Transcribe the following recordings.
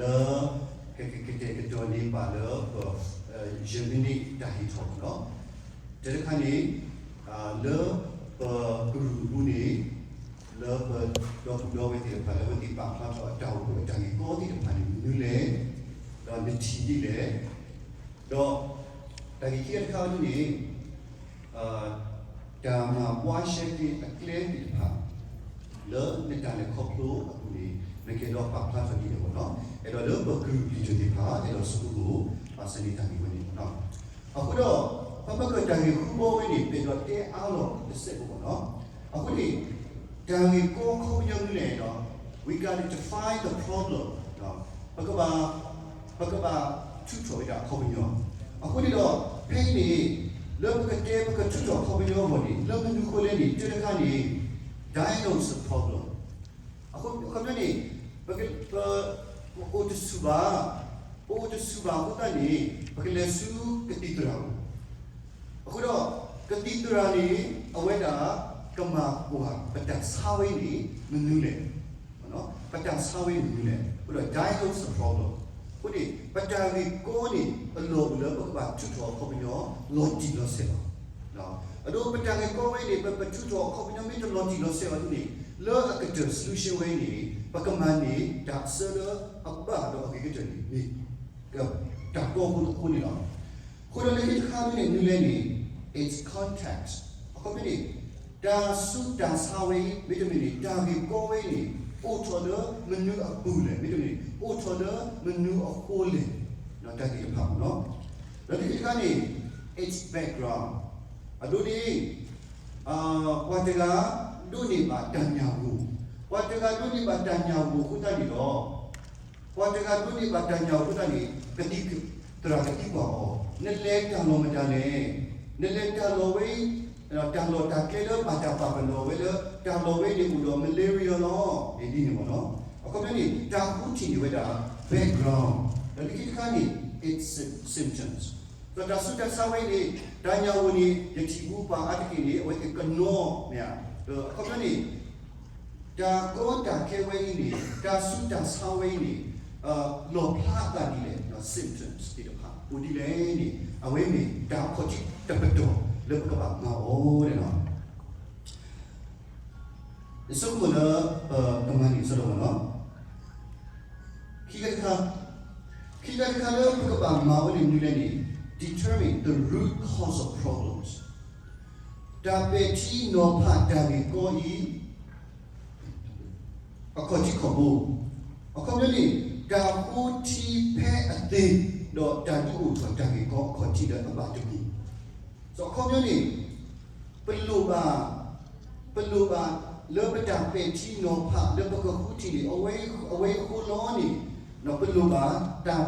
လၢ ကကတဲာ်ကတီၤန့ၢ်ပှၤလၢပ ယမ့ၢ်န့ၢ်တၢ်ဟ့ၣ်ထီၣ်န့ၣ်လီၤ. တၢတခါန့ၣ် လၢပကရူၢ်အပူၤန့ၣ် လၢပဒီပုၢ်ဒီဝဲၢ်သ့ၣ်တဖၣ် လၢအဝဲသ့ၣ်ပာ်ဖျါထီၣ်အတၢ်အိၣ်ဖှိၣ်အတၢ်ဂ့ၢ်ကီသ့ၣ်တဖၣ်န့ၣ် မနုၤလဲၣ်, ဒီးနထံၣ်ဒ်လဲၣ်, ဒီး တၢ်ဂ့ၢ်ခံဂၤတခါအံၤန့ၣ် တၢ်မၤဘှါရှဲက့ၤအကျဲသ့ၣ်တဖၣ် လၢနတၢ်လဲၤခီဖျိအပူၤန့ၣ် နကအဲၣ်ဒိးပာ်ဖျါထီၣ်ဒ်လဲၣ်ဘၣ်နီၤ. အဲၣ်ဒိးလၢပကရူၢ်လံၤတၢ်သ့ၣ်တဖၣ် အဲၣ်ဒိးဆိကမိၣ် ဘၣ်ဆၣ်န့ၣ်တၢ်ဂ့ၢ်ဝဲန့ၣ်လီၤ. အဃိဒီး ပမ့ၢ်ကွၢ်တၢ်ဂ့ၢ်ဃုဘီဝဲန့ၣ် ပအဲၣ်ဒိးတဲအါလီၤတစဲးဖိဘၣ်နီၤ. အဃိန့ၣ် တၢ်ဂ့ၢ်ကီအခီပညီမနုၤလဲၣ်ဒီး we gotta define the problem ပကဘၣ် ပကဘၣ်ထုးထီၣ်ဝဲဒၣ်အခီပညီ. အဃိန့ၣ်ဒီး ဖဲအံၤန့ၣ် လၢပကတဲပကထုးထီၣ်အခီပညီအဂီၢ်န့ၣ် လၢမနုၤအဃိလဲၣ်န့ၣ် တၢတခါန့ၣ် diagnose the problem. အခီပညီန့ၣ် ပ ပ ပအိၣ်တဆူၣ်ဘၣ်, ပအိၣ်တဆူၣ်ဘၣ်အဃိသတးန့ၣ် ပကလဲၤဆူကသံၣ်သရၣ်အအိၣ် အဃိဒီး ကသံၣ်သရၣ်န့ၣ် အဝဲဒၣ်ကမၤကွၢ်ပတၢ်ဆါဝဲန့ၣ် မနုၤလဲၣ်, ပတၢ်ဆါဝဲမနုၤလဲၣ်, အဃိဒီး diagnose the problem. အဃိန့ၣ် ပတၢ်ဂ့ၢ်ကီန့ၣ် အလီၢ်အိၣ်လၢပကဘၣ်ထုးထီၣ်အခီပညီ လီၤတံၢ်လီၤဆဲးလီၤ. အဒိ ပတၢ်ဂ့ၢ်ကီဝဲန့ၣ် ပပထုးထီၣ်အခီပညီမ့ၢ်တလီၤတံၢ်လီၤဆဲးဘၣ်န့ၣ် လၢအကတၢၢ် solution ဝဲန့ၣ် ပကမၤန့ၢ်တၢ်အဆၢလၢအဘၣ်ဒီးအဂ့ၤကတၢၢ်န့ၣ် မ့ၢ် တၢ်ကီဖိအဃိန့ၣ်လီၤ. အဃိဒီးလၢခံတခါန့ၣ် မနုၤလဲၣ်န့ၣ် its context. အခီပညီန့ၣ် တၢ်ဆူးတၢ်ဆါဝဲအံၤ မ့တမ့ၢ်န့ၣ် တၢ်ဂ့ၢ်ကီဝဲအံၤန့ၣ် အိၣ်ထီၣ်လၢမနုၤအပူၤလဲၣ်, မ့တမ့ၢ်န့ၣ် အိၣ်ထီၣ်လၢမနုၤအဃိလဲၣ်, တၢ်သ့ၣ်တဖၣ်န့ၣ်လီၤ. ဒီးလၢခံတခါန့ၣ် its background. အဒိန့ၣ် ပှၤတဂၤဒိးန့ၢ်ဘၣ်တၢ်ညၣ်ဂိၢ်, ပှၤတဂၤဒိးန့ၢ်ဘၣ်တၢ်ညၣ်ဂိၢ်အဃိသတးန့ၣ်ဒီး ပှၤတဂၤဒိးန့ၢ်ဘၣ်တၢ်ညၣ်ဂိၢ်အဃိသတးန့ၣ် ကသံၣ်သရၣ်ကသံကွၢ်အီၤ, နလဲၤတၢ်လီၢ်မတၤလဲၣ်, နလဲၤတၢ်လီၢ်ဝဲအံၤ တၢ်လီၢ်တၢ်ကျဲလၢဘၣ်တၢ်ပာ်ပနီၣ်ဝဲလၢ တၢ်လီၢ်ဝဲန့ၣ်အိၣ်ဒီး malaria လီၤ, ဒ်န့ၣ်မ့ၢ်နီၤ. အခီပညီန့ၣ် တၢ်ဃုထံၣ်န့ၢ်ဝဲဒၣ် background, ဒီးလၢခံတခါန့ၣ် its symptoms. ဒီးတၢ်ဆူးတၢ်ဆါဝဲအံၤန့ၣ် တၢ်ညၣ်ဂိၢ်န့ၣ် ယထံၣ်ဘူးပှၤအါတက့ၢ်န့ၣ် အဝဲသ့ၣ်ကနီၤမ့ၢ်ဧါ. အခီပညီန့ၣ် တၢ်ကီတၢ်ခဲဝဲအံၤန့ၣ် တၢ်ဆူးတၢ်ဆါဝဲအံၤန့ၣ် လီၣ်ဖျါအသးဒ်လဲၣ်, symptoms သ့ၣ်တဖၣ် အိၣ်ဒ်လဲၣ်န့ၣ် အဝဲမ့ၢ်တၢ်အခီၣ်ထံးတပတီၢ်လၢပကဘၣ်မၤအီၤန့ၣ်လီၤ. ယဆိကမိၣ်လၢ ပမၤန့ၢ်အဆၢဒိၣ်မးလီၤ. ခံခါတခါ, ခံခါတခါလၢပကဘၣ်မၤအီၤန့ၣ်မနုၤလဲၣ်န့ၣ် determine the root cause of problems. တၢ်ပဲာ်ထံနီၤဖးတၢ်ဂ့ၢ်ကီအံၤ အခီၣ်ထံးခီၣ်ဘိ, အခီပညီန့ၣ် တၢ်ဃိထံဖဲအသ့ ဒီးတၢ်ဒုးအိၣ်ထီၣ်တၢ်ဂ့ၢ်ကီအခီၣ်ထံးလၢအဘၣ်တမံၤ, အခီပညီန့ၣ် ပလိၣ်ဘၣ် ပလိၣ်ဘၣ်လၢပတၢ်ပဲာ်ထံနီၤဖးလၢပကဃိထံန့ၣ် အဝဲအဃိလီၤန့ၣ် ပလိၣ်ဘၣ် တၢ်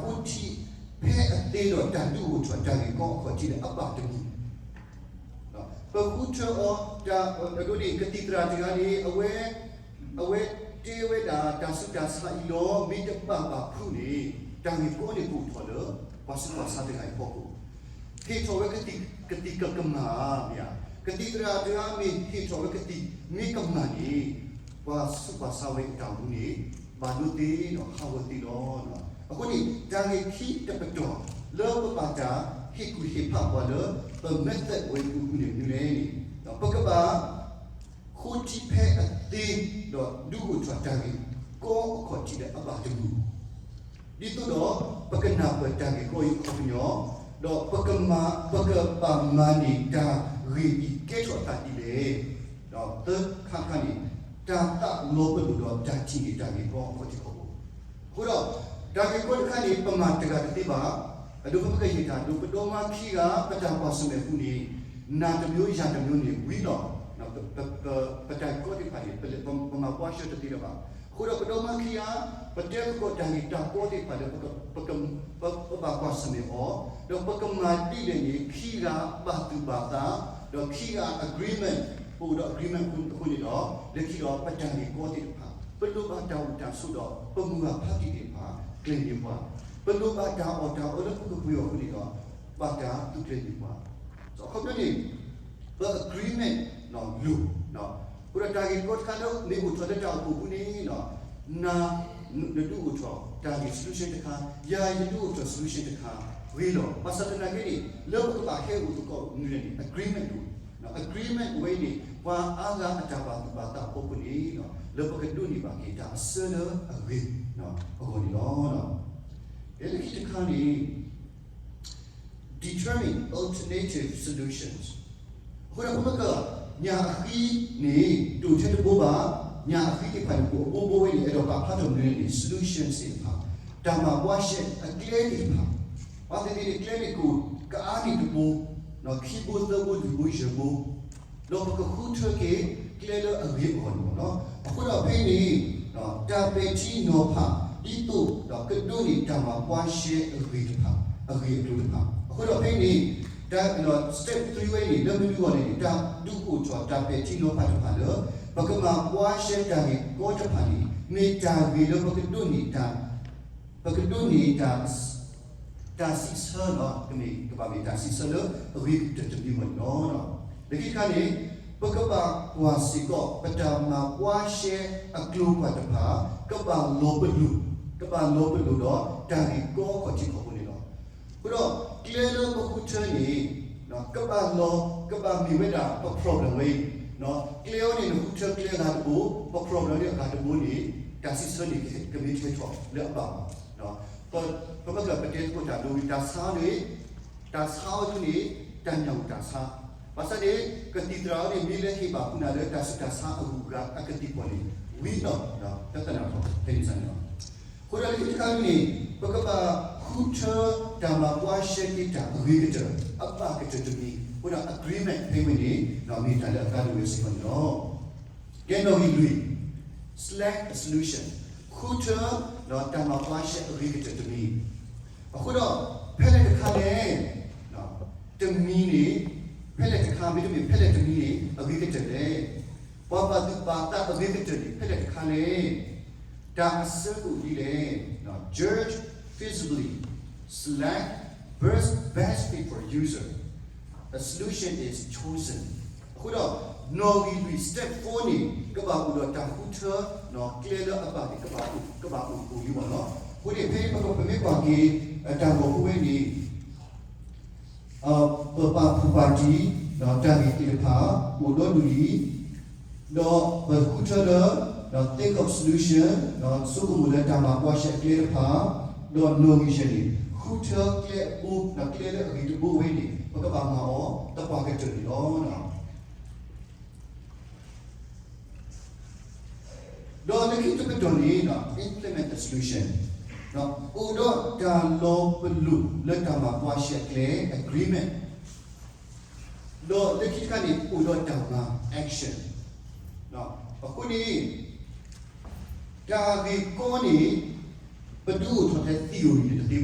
ဃိထံဖဲအသ့ဒီး တၢ်ဒုးအိၣ်ထီၣ်တၢ်ဂ့ၢ်ကီအခီၣ်ထံးလၢအဘၣ်တမံၤ ပဃုထၢအီၤ အဒိန့ၣ် ကသံၣ်သရၣ်တဂၤန့ၣ် အဝဲ အဝဲတဲဝဲဒၣ်တၢ်ဆူးတၢ်ဆါအံၤလီၤ. မ့ၢ်တဘၣ်ဘၣ်ဖုးန့ၣ် တၢ်ဂ့ၢ်ကီန့ၣ်ကအိၣ်ထီၣ်လၢ ပှၤဆူးပှၤဆါတဂၤအံၤအဖီခိၣ်, ဟ့ၣ်ထီၣ်ဝဲကသံၣ် ကသံၣ်ကကမၣ်ဧါ, မ့ၢ်ဧါ. ကသံၣ်သရၣ်တဂၤမ့ၢ်ဟ့ၣ်ထီၣ်ဝဲကသံၣ်မ့ၢ်ကမၣ်န့ၣ် ပှၤဆူးပှၤဆါဝဲအတၢ်အိၣ်မူန့ၣ် ဘၣ်ဒိသ့ဒီးဟးဂီၤသ့လီၤ. အဃိန့ၣ် တၢ်ဂ့ၢ်ခံတပတီၢ် လၢပဘၣ်တၢ်ဟ့ၣ်ကူၣ်ဟ့ၣ်ဖးပှၤလၢ ပ method ဝဲအပူၤန့ၣ်မနုၤလဲၣ်န့ၣ် ပကဘၣ် ဃိထံဖဲအသ့ ဒီးဒုးအိၣ်ထီၣ်တၢ်ဂ့ၢ်ကီအခီၣ်ထံးလၢအဘၣ်တမံၤ, ဒ်သိးဒီး ပကနၢ်ပၢၢ်တၢ်ဂ့ၢ်ကီအံၤအခီပညီ, ဒီးပကမၤ ပကဘၣ်မၤန့ၢ်တၢ်ဂ့ၢ်အံၤကဲထီၣ်အသးဒ်လဲၣ်. ဒီးသၢခါတခါန့ၣ် တၢ်သးလီၤပလိာ်ဒီးတၢ်ထံၣ်န့ၢ်တၢ်ဂ့ၢ်ကီအခီၣ်ထံးခီၣ်ဘိ အဃိဒီး တၢ်ဂ့ၢ်ကီတခါန့ၣ် ပမၤတဂၤတသ့ဘၣ်. အဒိ ပကဟ့ၣ်တၢ်ဒိ ပဒိၣ်မါခံဂၤ ပတၢ်ကွၢ်ဆၢၣ်မဲာ်အပူၤန့ၣ် နၤတမျိုးယၤတမျိုးန့ၣ် ဝံၤလီၤ. ပတၢ်ဂ့ၢ်ကီသ့ၣ်တဖၣ်န့ၣ် ပမၤဘှါရှဲတသ့လၢၤဘၣ်. အဃိဒီးပဒိၣ်မါခံဂၤ ပတဲသကိးတၢ်ဂ့ၢ်တၢ်ကီသ့ၣ်တဖၣ်လၢ ပဘၣ်ကွၢ်ဆၢၣ်မဲာ်အီၤ, ဒီးပကမၤဒ်လဲၣ်န့ၣ် ခံဂၤဘၣ်သူၣ်ဘၣ်သး, ဒီးခံဂၤ agreement, ပအိၣ်ဒီး agreement အဃိန့ၣ်ဒီး လၢခံဒီးပတၢ်ဂ့ၢ်ကီသ့ၣ်တဖၣ် ပလိၣ်ဘၣ်တၢ်အိၣ်တၢ်ဆိးဒီး ပမိၢ်ပၢ်ဖါတံၢ်သ့ၣ်တဖၣ် ကျဲၤန့ၢ်ပှၤ, ပလိၣ်ဘၣ်တၢ်အီၣ်တၢ်အီလၢပကပှ့ၤအီၤအဃိန့ၣ်ဒီး ဘၣ်တၢ်သူၣ်ကျဲၤန့ၢ်ပှၤ, အခီပညီန့ၣ် ပ agreement လိၣ်, အဃိဒီးတၢ်ဂ့ၢ်ကီတခါလၢမ့ၢ်အိၣ်ထီၣ်လၢတၢ်အိၣ်ဖှိၣ်ပူၤန့ၣ် နၤ နဒုးအိၣ်ထီၣ်တၢ်ဂ့ၢ် solution တခါ, ယၤယဒုးအိၣ်ထီၣ် solution တခါ, ဂ့ၤလီၤ. ဘၣ်ဆၣ်သနာ်က့န့ၣ် လၢပကဘၣ်ဟဲအိၣ်သကိးမနုၤလဲၣ်န့ၣ် agreement တအိၣ်, agreement အဝဲန့ၣ် ပှၤအါဂၤအတၢ်ဘၣ်သူၣ်ဘၣ်သးအဖီခိၣ်န့ၣ် လၢပကဒိးန့ၢ်ဘၣ်က့ၤတၢ်အဆၢလၢအဂ့ၤအဂီၢ်န့ၣ်လီၤ. လၢခံတခါန့ၣ် determine alternative solutions. အဃိဒီးပမ့ၢ်ကွၢ် ညၣ်အဃံန့ၣ် တအိၣ်ထဲတဘိဘၣ်, ညၣ်အဃံသ့ၣ်တဖၣ်န့ၣ် အိၣ်အဘိဘိဝဲန့ၣ် အဲၣ်ဒိးပာ်ဖျါထီၣ်မနုၤန့ၣ် solution သ့ၣ်တဖၣ်, တၢ်မၤဘှါရှဲအကျဲသ့ၣ်တဖၣ်, ဘၣ်သ့ၣ်သ့ၣ်န့ၣ် ကျဲန့ၣ်ကအိၣ်ကအါန့ၢ်တဘိ, ခံဘိသၢဘိလွံၢ်ဘိယဲၢ်ဘိ ဒီးပကဃုထၢက့ၤကျဲလၢအဂ့ၤအဂီၢ်န့ၣ်လီၤ. အဃိဒီးဖဲန့ၣ် တၢ်ပဲာ်ထံနီၤဖး ဒ်သိးဒီးကဒိးန့ၢ်တၢ်မၤဘှါရှဲအဂ့ၤတဖၣ်, အဂ့ၢ်အကျိၤတဖၣ်. အဃိဒီးဖဲန့ၣ် တၢ် step three ဝဲန့ၣ် လၢမနုၤအဂီၢ်န့ၣ် တၢ်ဒုးအိၣ်ထီၣ်တၢ်ပဲာ်ထံနီၤဖးတဖၣ်လၢ ပကမၤဘှါရှဲတၢ်ဂ့ၢ်ကီတဖၣ်န့ၣ် မ့ၢ်တၢ်ဂ့ၤလၢပကဒိးန့ၢ်တၢ် ပကဒိးန့ၢ်တၢ် တၢ်စံးဆၢလီၤ, ကမ့ၢ်ကဘၣ်မ့ၢ်တၢ်စံးဆၢလၢအဂ့ၤကတၢၢ်တမံၤအဂီၢ်န့ၣ်လီၤ. လၢခံတခါန့ၣ် ပကဘၣ်ကွၢ်စ့ၢ်ကီး ပတၢ်မၤဘှါရှဲအကျိၤပှၤတဖၣ် ကဘၣ်လီၤပလိာ်, ကဘၣ်လီၤပလိာ်ဒီးတၢ်ဂ့ၢ်ကီခီၣ်ထံးခီၣ်ဘိန့ၣ်လီၤ. အဃိဒီး ကျဲလၢပဃုထၢန့ၣ် ကဘၣ်လီၤ, ကဘၣ်မ့ၢ်ဝဲဒၣ်ပ problem ဝဲအံၤ, ကျဲအံၤန့ၣ် နဃုထၢကျဲအဂၤတဘိ, ပ problem န့ၣ်အဂၤတဘိန့ၣ် တၢ်စံးဆၢန့ၣ် ကမ့ၢ်ထဲထီၣ်လၢအဘၣ်ဘၣ်. ပမ့ၢ်ကပတဲသကိးတၢ်ဒိဝံၤ တၢ်ဆါန့ၣ်, တၢ်ဆါအီၤဒုန့ၣ် တၢ်ညၣ်အိၣ်တၢ်ဆါ, ဘၣ်ဆၣ်န့ၣ် ကသံၣ်သရၣ်အံၤန့ၣ် မ့ၢ်လဲၤဟ့ၣ်ဘၣ်ဃုာ်နၤလၢတၢ်ဆူးတၢ်ဆါအဂုၤအဂၤအကသံၣ်ဖီၣ်န့ၣ် ဝံၤဒီး တသနာ်ထီၣ်ဖဲန့ၣ်စ့ၢ်န့ၣ်လီၤ. အဃိဒီးလၢခံတခါန့ၣ် ပကဘၣ်ဃုထၢတၢ်မၤဘှါရှဲက့ၤတၢ်အဂ့ၤကတၢၢ် အဘၣ်ကတၢၢ်တမံၤ, အဃိဒီး agreement ဖဲဝဲန့ၣ် မ့ၢ်တၢ်လၢအကါဒိၣ်ဝဲစ့ၢ်ကီးန့ၣ်လီၤ. ကဲနီၣ်ဂံၢ်လွံၢ်, select a solution, ဃုထၢတၢ်မၤဘှါရှဲအဂ့ၤကတၢၢ်တမံၤ, အဃိဒီး ဖဲလဲၣ်တခါလဲၣ် တမံၤန့ၣ်, ဖဲလဲၣ်တခါ မ့တမ့ၢ် ဖဲလဲၣ်တမံၤန့ၣ် အဂ့ၤကတၢၢ်လဲၣ်. ပှၤဘၣ်သူၣ်ဘၣ်သးအဂ့ၤကတၢၢ်န့ၣ် ဖဲလဲၣ်တခါလဲၣ်. တၢ်အဆၢကအိၣ်ဒ်လဲၣ်. Judge feasibly, select best, best fit for user. A solution is chosen. အဃိဒီး နီၣ်ဂံၢ်လွံၢ် step four န့ၣ် ကဘၣ်အိၣ်ဒီးတၢ်ဃုထၢ ကျဲလၢအဘၣ်န့ၣ် ကဘၣ်အိၣ်လံမ့ၢ်နီၤ. အဃိန့ၣ် ဖဲပမ့ၢ်ကွၢ်က့ၤ တၢ်ဂီၤဖိဝဲန့ၣ် ပပာ်ဖှိၣ်ပာ်တံၢ် တၢ်ဂ့ၢ်သ့ၣ်တဖၣ် အိၣ်ဒီဒူၣ်လံ, ဒီးပဃုထၢလၢ think of solution, ဆိကမိၣ်လၢတၢ်မၤဘှါရှဲအကျဲတဖၣ်, ဒီးနီၣ်ဂံၢ်ယဲၢ်န့ၣ် ဃုထၢကျဲအဃိ ဒီးကျဲလၢအဂ့ၤတဘိဝဲန့ၣ် ပကဘၣ်မၤအီၤသပှၢ်ကတၢၢ်န့ၣ်လီၤ. ဒီးလၢခံတကတီၢ်န့ၣ် implement the solution, အိၣ်ဒီးတၢ်လီၤပလိာ်လၢတၢ်မၤဘှါရှဲအကျဲ agreement, ဒီးလၢခံတခါန့ၣ် အိၣ်ဒီးတၢ်မၤ action. အဃိန့ၣ် တၢ်ဂ့ၢ်ကီန့ၣ် ပဒုးအိၣ်ထီၣ်ထဲ theory န့ၣ်တသ့ဘၣ်. ဒီး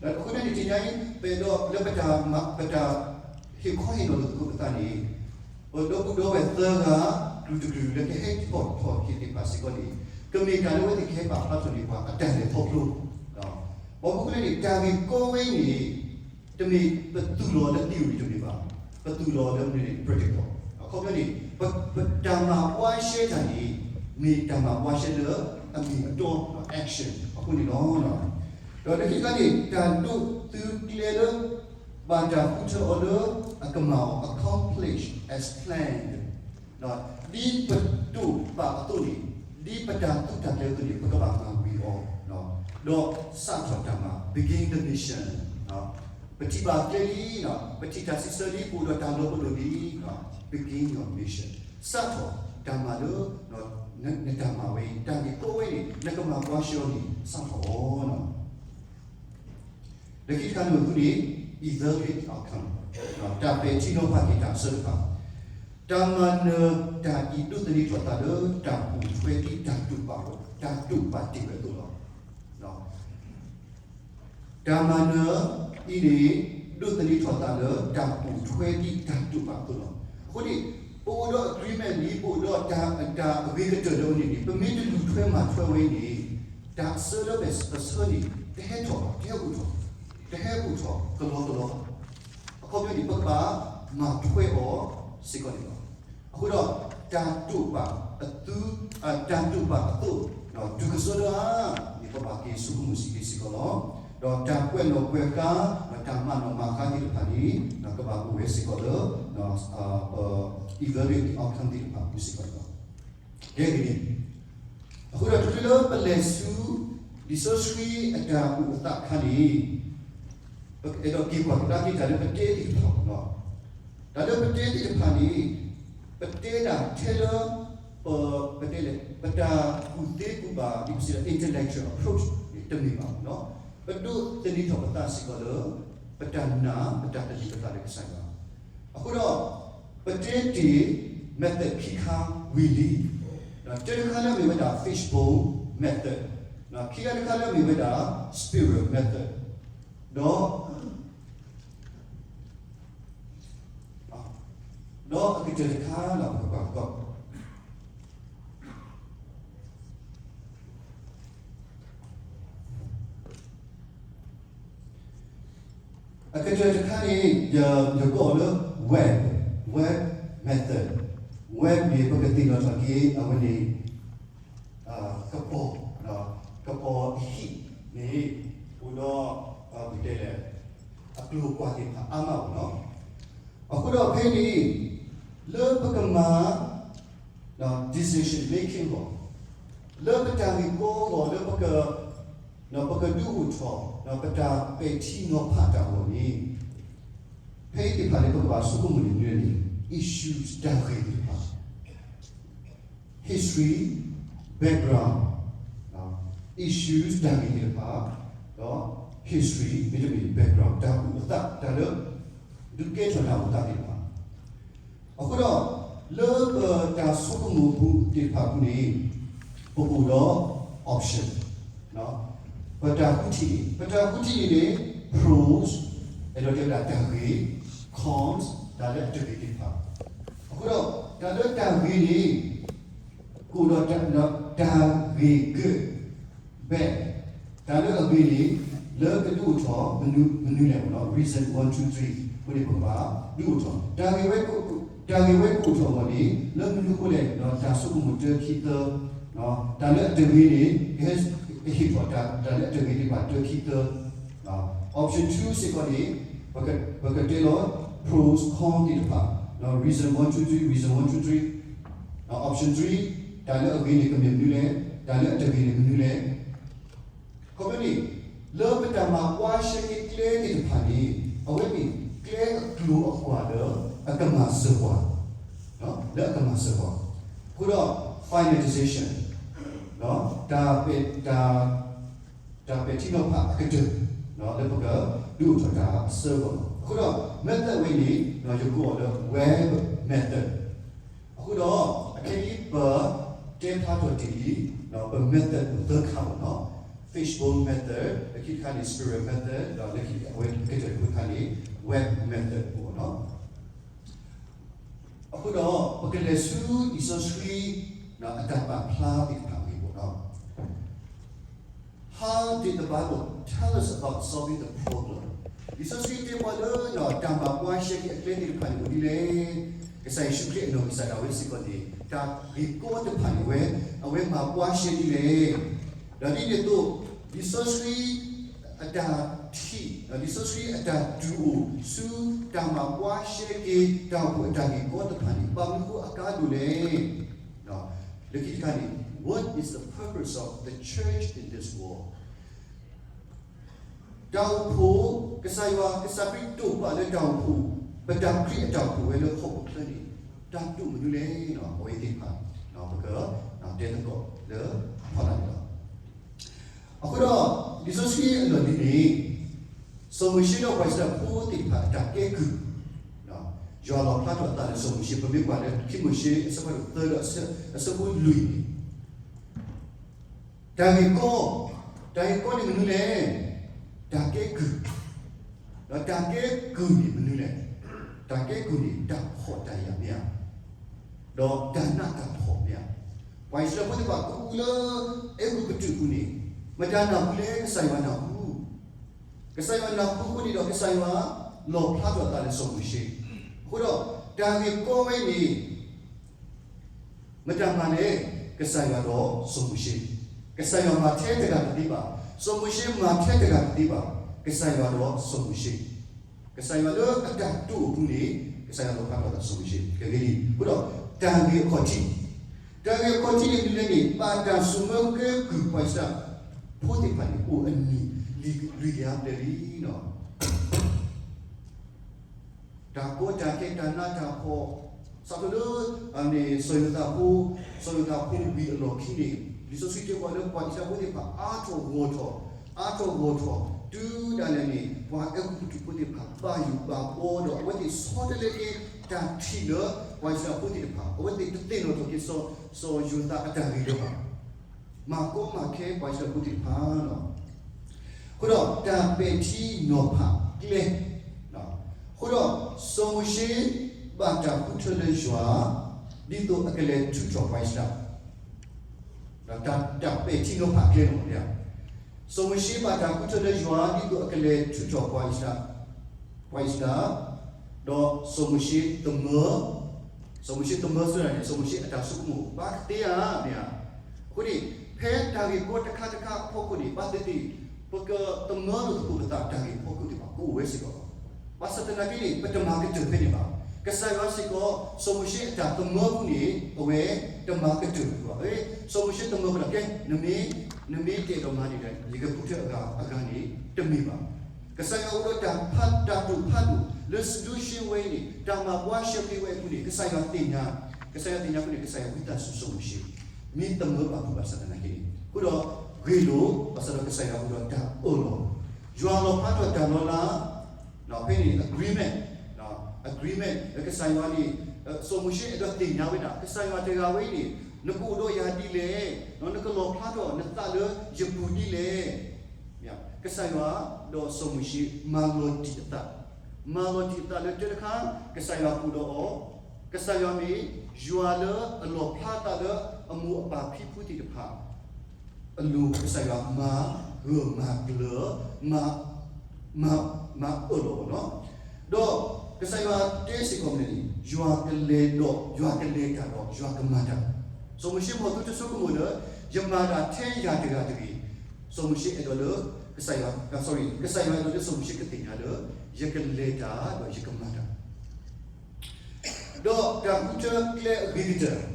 အဃိန့ၣ် တနံၤညါအံၤ ပအဲၣ်ဒိးလၢပတၢ် ပတၢ်ဟ့ၣ်ခီဟ့ၣ်နီၤလိာ်သကိးပသးန့ၣ် ပဒီပုၢ်ဒီဝဲၢ်သၢဂၤ ကလုာ်တကလုာ်လၢကဟဲထီၣ်ထီၣ်က့ၤသ့ၣ်တဖၣ်စ့ၢ်ကီးန့ၣ် ကမ့ၢ်တၢ်လၢအဝဲသ့ၣ်ကဟဲပာ်ဖျါထီၣ်န့ၢ်ပှၤအတၢ်လဲၤခီဖျိ ဘၣ်မနုၤအဃိလဲၣ်န့ၣ် တၢ်ဂ့ၢ်ကီဝဲအံၤန့ၣ် တမ့ၢ်ပသူၣ်လီၤလၢ theory တမ့ၢ်ဘၣ်, ပသူၣ်လီၤလၢမနုၤန့ၣ် practical. အခီပညီန့ၣ် ပတၢ်မၤဘှါရှဲတၢ်န့ၣ် မ့ၢ်တၢ်မၤဘှါရှဲလၢအမ့ၢ်အတီ action အဃိန့ၣ်လီၤ. ဒီးတခါန့ၣ် တၢ်ဒိးသုကျဲလၢ ဘၣ်တၢ်ဃုထၢအီၤလၢအကမၣ်အီၤ accomplish as planned. ဒ်ပဒိးဘၣ်အသိးန့ၣ်, ဒ်ပတၢ်သူတၢ်ကျဲအသိးန့ၣ် ပကဘၣ်မၤဝံၤအီၤ, ဒီးစးထီၣ်တၢ်မၤ begin the mission. ပထံၣ်ဘၣ်ကျဲလံ, ပထံၣ်တၢ်စံးဆၢလံ, ပအိၣ်ဒီးတၢ်လီၤပလိာ်လံ, begin your mission. စးထီၣ်တၢ်မၤလၢ နတၢ်မၤဝဲအံၤ တၢ်ဂ့ၢ်ကီဝဲန့ၣ် နကမၤဘှါရှဲအီၤန့ၣ် စးထီၣ်အီၤ လၢခံတခါန့ၣ်အဃိန့ၣ် evaluate the outcome, တၢ်ပဲာ်ထံနီၤဖးက့ၤတၢ်အဆၢတဖၣ်, တၢ်မၤနၢၤတၢ်အံၤဒိးသန့ၤထီၣ်သးလၢတၢ်ပိာ်ထွဲဒ်တၢ်တိာ်ပာ်, တၢ်တိာ်ပာ်တ့ၢ်ဝဲအသိးလီၤ. တၢ်မၤနၢၤအံၤန့ၣ် ဒိးသန့ၤထီၣ်သးလၢတၢ်ပိာ်ထွဲဒ်တၢ်တိာ်ပာ်အသိးလီၤ. အဃိန့ၣ် ပအိၣ်ဒီး agreement လံ, ပအိၣ်ဒီးတၢ် တၢ်အဂ့ၤကတၢၢ်လၢအဝဲန့ၣ်န့ၣ် ပမ့ၢ်တလူၤထွဲမၤထွဲဝဲအံၤန့ၣ် တၢ်အဆၢလၢပဆၢန့ၣ် တဟဲထီၣ်ဘၣ်, တဟဲအိၣ်ထီၣ်, တဟဲအိၣ်ထီၣ်ကလီကလီဘၣ်. အခီပညီန့ၣ် ပကဘၣ်မၤထွဲအီၤစ့ၢ်ကီးန့ၣ်လီၤ. အဃိဒီး တၢ်တိာ်ပာ်အသု, တၢ်တိာ်ပာ်အသိး ဒီးတုၤကစီဒီဧါန့ၣ် ပဘၣ်က့ၤဆိကမိၣ်စ့ၢ်ကီးစ့ၢ်ကီးလီၤ. ဒီးတၢ်ကွဲးနီၣ်ကွဲးဃါ ဒီးတၢ်မၤနီၣ်မၤဃါသ့ၣ်တဖၣ်န့ၣ် ကဘၣ်အိၣ်ဝဲစ့ၢ်ကီးလၢ ပ evaluate the outcome သ့ၣ်တဖၣ်အပူၤစ့ၢ်ကီးလီၤ. ကဲက့ၤန့ၣ် အဃိဒီးတချုးလၢပလဲၤဆူ လံာ်စီဆှံအတၢ်အိၣ်အသးအခါန့ၣ် ပအဲၣ်ဒိးက့ၤကွၢ်ကဒါက့ၤတၢ်လၢပတဲသ့ၣ်တဖၣ်လီၤ. တၢ်လၢပတဲသ့ၣ်တဖၣ်န့ၣ် ပတဲဒၣ်ထဲလၢ ပ ပတဲလဲၣ် ပတၢ်ကူၣ်သ့ကူၣ်ဘၣ် ဒ်ပစံးလၢ intellectual approach န့ၣ် တမ့ၢ်ဘၣ်လီၤ. ပဒိးသန့ၤထီၣ်ပသးစ့ၢ်ကီးလၢ ပတၢ်နာ် ပတၢ်သန့ၤပသးလၢကစၢ်ယွၤ အဃိဒီး ပတဲတ့ၢ် method ခံခါဝံၤလံ. တၢတခါလၢအမ့ၢ်ဝဲဒၣ် fishbone method, ခံခါတခါလၢအမ့ၢ်ဝဲဒၣ် spiral method, ဒီး ဒီးအကတၢၢ်တခါလၢပကကွၢ်ကီး အကတၢၢ်တခါန့ၣ် ယ ယကိးလၢ web, web method, web န့ၣ် ပကသ့ၣ်နီၣ်ထီၣ်က့ၤ အဝဲန့ၣ် ကပီၤ, ကပီၤအဟံၣ်န့ၣ် အိၣ်ဒီး ပတဲလဲၣ် အကျိၤအကွာ်သ့ၣ်တဖၣ်အါမးလီၤ. အဃိဒီးဖဲန့ၣ် လၢပကမၤ decision making အဂီၢ်, လၢပတၢ်ဂ့ၢ်ကီအဂီၢ် လၢပက ပကဒုးအိၣ်ထီၣ် ပတၢ်ပဲာ်ထံနီၤဖးတၢ်အဂီၢ်န့ၣ် ဖဲအံၤသ့ၣ်တဖၣ်န့ၣ် ပကဘၣ်ဆိကမိၣ်န့ၣ်န့ၣ် issues တၢ်ဂ့ၢ်သ့ၣ်တဖၣ် history, background, issues တၢ်ဂ့ၢ်သ့ၣ်တဖၣ် ဒီး history မ့တမ့ၢ် background တၢ်အိၣ်အသး တၢ်လၢ ဒုးကဲထီၣ်တၢ်အိၣ်အသးသ့ၣ်တဖၣ် အဃိဒီး လၢပတၢ်ဆိကမိၣ်အပူၤသ့ၣ်တဖၣ်အပူၤန့ၣ် ပအိၣ်ဒီး option, ပတၢ်ဃုထံၣ်န့ၣ် ပတၢ်ဃုထံၣ်န့ၣ်န့ၣ် pros အဲၣ်ဒိးတဲဝဲဒၣ်တၢ်ဂ့ၤ, cons တၢ်လၢအတဂ့ၤသ့ၣ်တဖၣ်, အဃိဒီး တၢ်လၢတၢ်ဂ့ၤန့ၣ် ကအိၣ်ဒီးတၢ်ဂ့ၤကၢၢ် ဘဲၣ် တၢ်လၢအဂ့ၤန့ၣ် လၢကဒုးအိၣ်ထီၣ်မနုၤမနုၤလဲၣ် reason one two three အဃိန့ၣ် ပကဘၣ်ဒုးအိၣ်ထီၣ် တၢ်ဂ့ၤဝဲ တၢ်ဂ့ၤဝဲကအိၣ်ထီၣ်အဂီၢ်န့ၣ် လၢမနုၤအဃိလဲၣ် တၢ်ဆိကမိၣ်တၢခံသၢ တၢ်လၢအတဂ့ၤန့ၣ် ကဟဲကဟ့ၣ်ထီၣ်တၢ် တၢ်လၢအတဂ့ၤသ့ၣ်တဖၣ်တၢခံသၢ option two စ့ၢ်ကီးန့ၣ် ပကတဲလီၤ pros con သ့ၣ်တဖၣ် reason one two three, reason one two three, option three တၢ်လၢအဂ့ၤန့ၣ်ကမ့ၢ်မနုၤလဲၣ် တၢ်လၢအတဂ့ၤန့ၣ်မနုၤလဲၣ် ခီဖျိန့ၣ် လၢပတၢ်မၤကွၢ်ရှဲက့ၤကျဲသ့ၣ်တဖၣ်န့ၣ် အဝဲမ့ၢ်ကျဲအကျိၤအကွာ်လၢအကမၤစၢၤပှၤ လၢအကမၤစၢၤပှၤ အဃိဒီး final decision တၢ်ပဲာ် တၢ်ပဲာ်ထံနီၤဖးအကတၢၢ် လၢပကဒုးအိၣ်ထီၣ်တၢ်အဆၢအဂီၢ်လီၤ. အဃိဒီး method ဝဲန့ၣ် ယကိးအီၤလၢ web method အဃိဒီး အခဲအံၤပတဲဖျါထီၣ်တ့ၢ်လံ ပ method အိၣ်သၢခါလီၤ. fishbone method လၢခံတခါန့ၣ် spiral method ဒီးလၢခံအဝဲကတၢၢ်တခါန့ၣ် web method အိၣ်လီၤ. အဃိဒီး ပကလဲၤဆူလံာ်စီဆှံ အတၢ်ပာ်ဖျါသ့ၣ်တဖၣ်အဂ့ၢ်အကျိၤ How did the Bible tell us about solving the problem? လံာ်စီဆှံတဲပှၤလၢ တၢ်မၤကွၢ်ရှဲက့ၤအကျဲသ့ၣ်တဖၣ်န့ၣ်အိၣ်ဒ်လဲၣ်. ကစၢ်ယ့ၣ်ၡူးခရံာ်အနီၢ်ကစၢ်ဒၣ်ဝဲစ့ၢ်ကီးန့ၣ် တၢ်ဂ့ၢ်ကီတဖၣ်န့ၣ်ဝဲ အဝဲမၤကွၢ်ရှဲဒ်လဲၣ်. ဒီးဒ်န့ၣ်အသိး လံာ်စီဆှံအတၢ်ထံၣ် လံာ်စီဆှံအတၢ်တူၢ်အိၣ်ဆူ တၢ်မၤကွၢ်ရှဲက့ၤ တၢ်အိၣ်ဖှိၣ်အတၢ်ဂ့ၢ်ကီတဖၣ်န့ၣ် ဘၣ်မနုၤဃိအကါဒိၣ်လဲၣ်. လၢခံတခါန့ၣ် What is the purpose of the church in this world? တၢ်အိၣ်ဖှိၣ် ကစၢ်ယွၤ ကစၢ်ခရံာ်တိာ်ပာ်လၢတၢ်အိၣ်ဖှိၣ် ပတၢ်ခရံာ်အတၢ်အိၣ်ဖှိၣ်ဝဲလၢဟီၣ်ခိၣ်ချၢန့ၣ် တၢ်တိာ်မနုၤလဲၣ် အဝဲသ့ၣ်တဖၣ် ပကတဲသကိးလၢအဖီလာ်န့ၣ်လီၤ. အဃိဒီး လံာ်စီဆှံအလီၢ်လံၤန့ၣ် စီၤမိၤၡ့ဒီးပှၤအံၣ်စရ့လးဖိသ့ၣ်တဖၣ်အတၢ်ကဲကုၢ် ယွၤလီၣ်ဖျါထီၣ်အသးလၢစီၤမိၤၡ့ ပမ့ၢ်ကွၢ်လၢခံမိၤၡ့အဆၢဖးဒိၣ်သၢဒီးအဆၢဖိလွံၢ်န့ၣ် တၢ်ဂ့ၢ်ကီ, တၢ်ဂ့ၢ်ကီန့ၣ်မနုၤလဲၣ်, တၢ်ကဲကုၢ်, ဒီးတၢ်ကဲကုၢ်န့ၣ်မနုၤလဲၣ်, တၢ်ကဲကုၢ်န့ၣ် တၢ်ဖှီၣ်တၢ်ယာ်မ့ၢ်ဧါ, ဒီးတၢ်နးတၢ်ဖှီၣ်မ့ၢ်ဧါ. ပှၤအံၣ်စရ့လးဖိသ့ၣ်တဖၣ် ကအိၣ်လၢအဲၤကူပတူးပူၤန့ၣ် မတၤနၢ်ဟူလဲၣ်, ကစၢ်ယွၤနၢ်ဟူ ကစၢ်ယွၤနၢ်ဟူအဃိန့ၣ်ဒီး ကစၢ်ယွၤလီၣ်ဖျါထီၣ်အသးလၢစီၤမိၤၡ့. အဃိဒီး တၢ်ဂ့ၢ်ကီဝဲန့ၣ် မတၤမၤလဲၣ်, ကစၢ်ယွၤဒီးစီၤမိၤၡ့. ကစၢ်ယွၤမၤထဲတဂၤတသ့ဘၣ်. စီၤမိၤၡ့မၤထဲတဂၤတသ့ဘၣ်. ကစၢ်ယွၤဒီးစီၤမိၤၡ့, ကစၢ်ယွၤလၢအတၢ်တိာ်အပူၤန့ၣ် ကစၢ်ယွၤလီၤဖျါထီၣ်ဒီးစီၤမိၤၡ့. ကဂ့ၤလံ. အဃိဒီး တၢ်ဂ့ၢ်အခီၣ်ထံး, တၢ်ဂ့ၢ်အခီၣ်ထံးန့ၣ် မနုၤလဲၣ်န့ၣ် ဘၣ်တၢ်ဆိၣ်မၢကဲကုၢ်ပှၤအံၣ်စရ့လးဖိသ့ၣ်တဖၣ်န့ၣ် အိၣ်အနံၣ်လွံၢ်ကယၤဘျဲၣ်လံလီၤ. တၢ်ကီတၢ်ခဲ တၢ်နးတၢ်ဖှီၣ်, စးထီၣ်လၢ အန့ၣ် စီၤယိၤသးဖိ, စီၤယိၤသးဖိဝံၤအလီၢ်ခံန့ၣ် လံာ်စီဆှံတဲပှၤလၢပှၤအံၣ်စရ့လးဖိသ့ၣ်တဖၣ် အါထီၣ်ဂီၢ်ထီၣ်, အါထီၣ်ဂီၢ်ထီၣ်, တုၤဒၣ်လဲာ်န့ၣ် ပှၤအဲၤကူပတူးဖိသ့ၣ်တဖၣ် ဘၣ်ယိၣ်ဘၣ်ဘှီဒီး အဝဲသ့ၣ်ဆီတလဲက့ၤတၢ်ထံၣ်လၢ ပှၤအံၣ်စရ့လးဖိသ့ၣ်တဖၣ် အဝဲသ့ၣ်တသ့ၣ်နီၣ်ထီၣ်က့ၤ စီၤယိၤသးအတၢ်ဂ့ၢ်လၢၤဘၣ်. မၤကီမၤခဲပှၤအံၣ်စရ့လးဖိသ့ၣ်တဖၣ်လီၤ. အဃိဒီး တၢ်ပဲာ်ထံနီၤဖးကျဲ, အဃိဒီး စီၤမိၤၡ့ဘၣ်တၢ်ဃုထၢလၢယွၤ ဒ်သိးအကလဲၤထုးထီၣ်ပှၤအံၣ်စရ့လး, တၢ်ပဲာ်ထံနီၤဖးကျဲန့ၣ်မ့ၢ်, စီၤမိၤၡ့ဘၣ်တၢ်ဃုထၢလၢယွၤ ဒ်သိးအကလဲၤထုးထီၣ်ပှၤအံၣ်စရ့လး, ပှၤအံၣ်စရ့လး, ဒီးစီၤမိၤၡ့သမၢ, စီၤမိၤၡ့သမၢစ့ၢ်န့ၣ် စီၤမိၤၡ့အတၢ်ဆိကမိၣ်ဘၣ်ကသ့ဧါ, မ့ၢ်ဧါ. အဃိန့ၣ် ဖဲတၢ်ဂ့ၢ်ကီတခါတခါအဖီခိၣ်န့ၣ် ဘၣ်သ့ၣ်သ့ၣ် ပကသမၢလိာ်သကိးပသးတၢ်ဂ့ၢ်ဖီခိၣ်သ့ၣ်တဖၣ် ကအိၣ်ဝဲစ့ၢ်ကီးလီၤ. ဘၣ်ဆၣ်သနာ်က့န့ၣ် ပတမၤကတၢၢ်ဖဲန့ၣ်ဘၣ်. ကစၢ်ယွၤစ့ၢ်ကီး စီၤမိၤၡ့အတၢ်သမၢပူၤန့ၣ် အဝဲတမၤကတၢၢ်ဘၣ်. စီၤမိၤၡ့သမၢကဒီး ကဲ နမ့ၢ်, နမ့ၢ်တအဲၣ်ဒိးမၤန့ၣ်ဒီး ယကဃုထၢအဂၤအဂၤန့ၣ် တမ့ၢ်ဘၣ်. ကစၢ်ယွၤအိၣ်ဒီးတၢ်ဖး, တၢ်တိာ်ဖးဒိၣ်လၢ solution ဝဲအံၤန့ၣ် တၢ်မၤဘှါရှဲက့ၤဝဲအပူၤန့ၣ် ကစၢ်ယွၤသ့ၣ်ညါ, ကစၢ်ယွၤသ့ၣ်ညါအဃိန့ၣ် ကစၢ်ယွၤဝံသးစူၤစီၤမိၤၡ့ မ့ၢ်သမၢပာ်ဖှိၣ်ဘၣ်ဆၣ်သနာ်က့န့ၣ် အဃိဒီးဂ့ၢ်လိာ် ဘၣ်ဆၣ်ဒီးကစၢ်ယွၤအိၣ်ဒီးတၢ်အၢၣ်လီၤ, ယွၤလီၤဖျါထီၣ်တၢ်လီၤလး, ဖဲန့ၣ် agreement, agreement လၢကစၢ်ယွၤန့ၣ် စီၤမိၤၡ့အဲၣ်ဒိးသ့ၣ်ညါဝဲဒၣ် ကစၢ်ယွၤတဂၤဝဲအံၤန့ၣ် နကအိၣ်ဒီးယၤဒ်လဲၣ်, နကလီၣ်ဖျါထီၣ်နသးလၢယပူၤဒ်လဲၣ်. ကစၢ်ယွၤဒီးစီၤမိၤၡ့ မၤလီၤတံၢ်အသး, မၤလီၤတံၢ်အသးလၢတၢတခါ ကစၢ်ယွၤကိးဒီးအီၤ, ကစၢ်ယွၤမ့ၢ်ယွၤလၢအလီၣ်ဖျါသးလၢအမိၢ်အပၢ်ဖံဖုသ့ၣ်တဖၣ် အလိၤ ကစၢ်ယွၤမၤဂၢၢ်မၤကျၢၤ, မၤ, မၤ, မၤအၢၣ်လီၤအီၤလီၤ. ဒီးကစၢ်ယွၤတဲစ့ၢ်ကီးမနုၤန့ၣ် ယွၤကလဲၤဒီး ယွၤကလဲၤတၢ်ဒီး ယွၤကမၤတၢ်. စီၤမိၤၡ့မ်သုတဆိကမိၣ်လၢ ယမၤတၢ်ထဲယၤတဂၤတဂ့ၤ. စီၤမိၤၡ့အဲၣ်ဒိးလၢ ကစၢ်ယွၤ, sorry, ကစၢ်ယွၤအဲၣ်ဒိးလၢစီၤမိၤၡ့ကသ့ၣ်ညါလၢ ယကလဲၤတၢ်ဒီးယကမၤတၢ် ဒီးတၢ်ဃုထၢကျဲအဂ့ၤကတၢၢ်,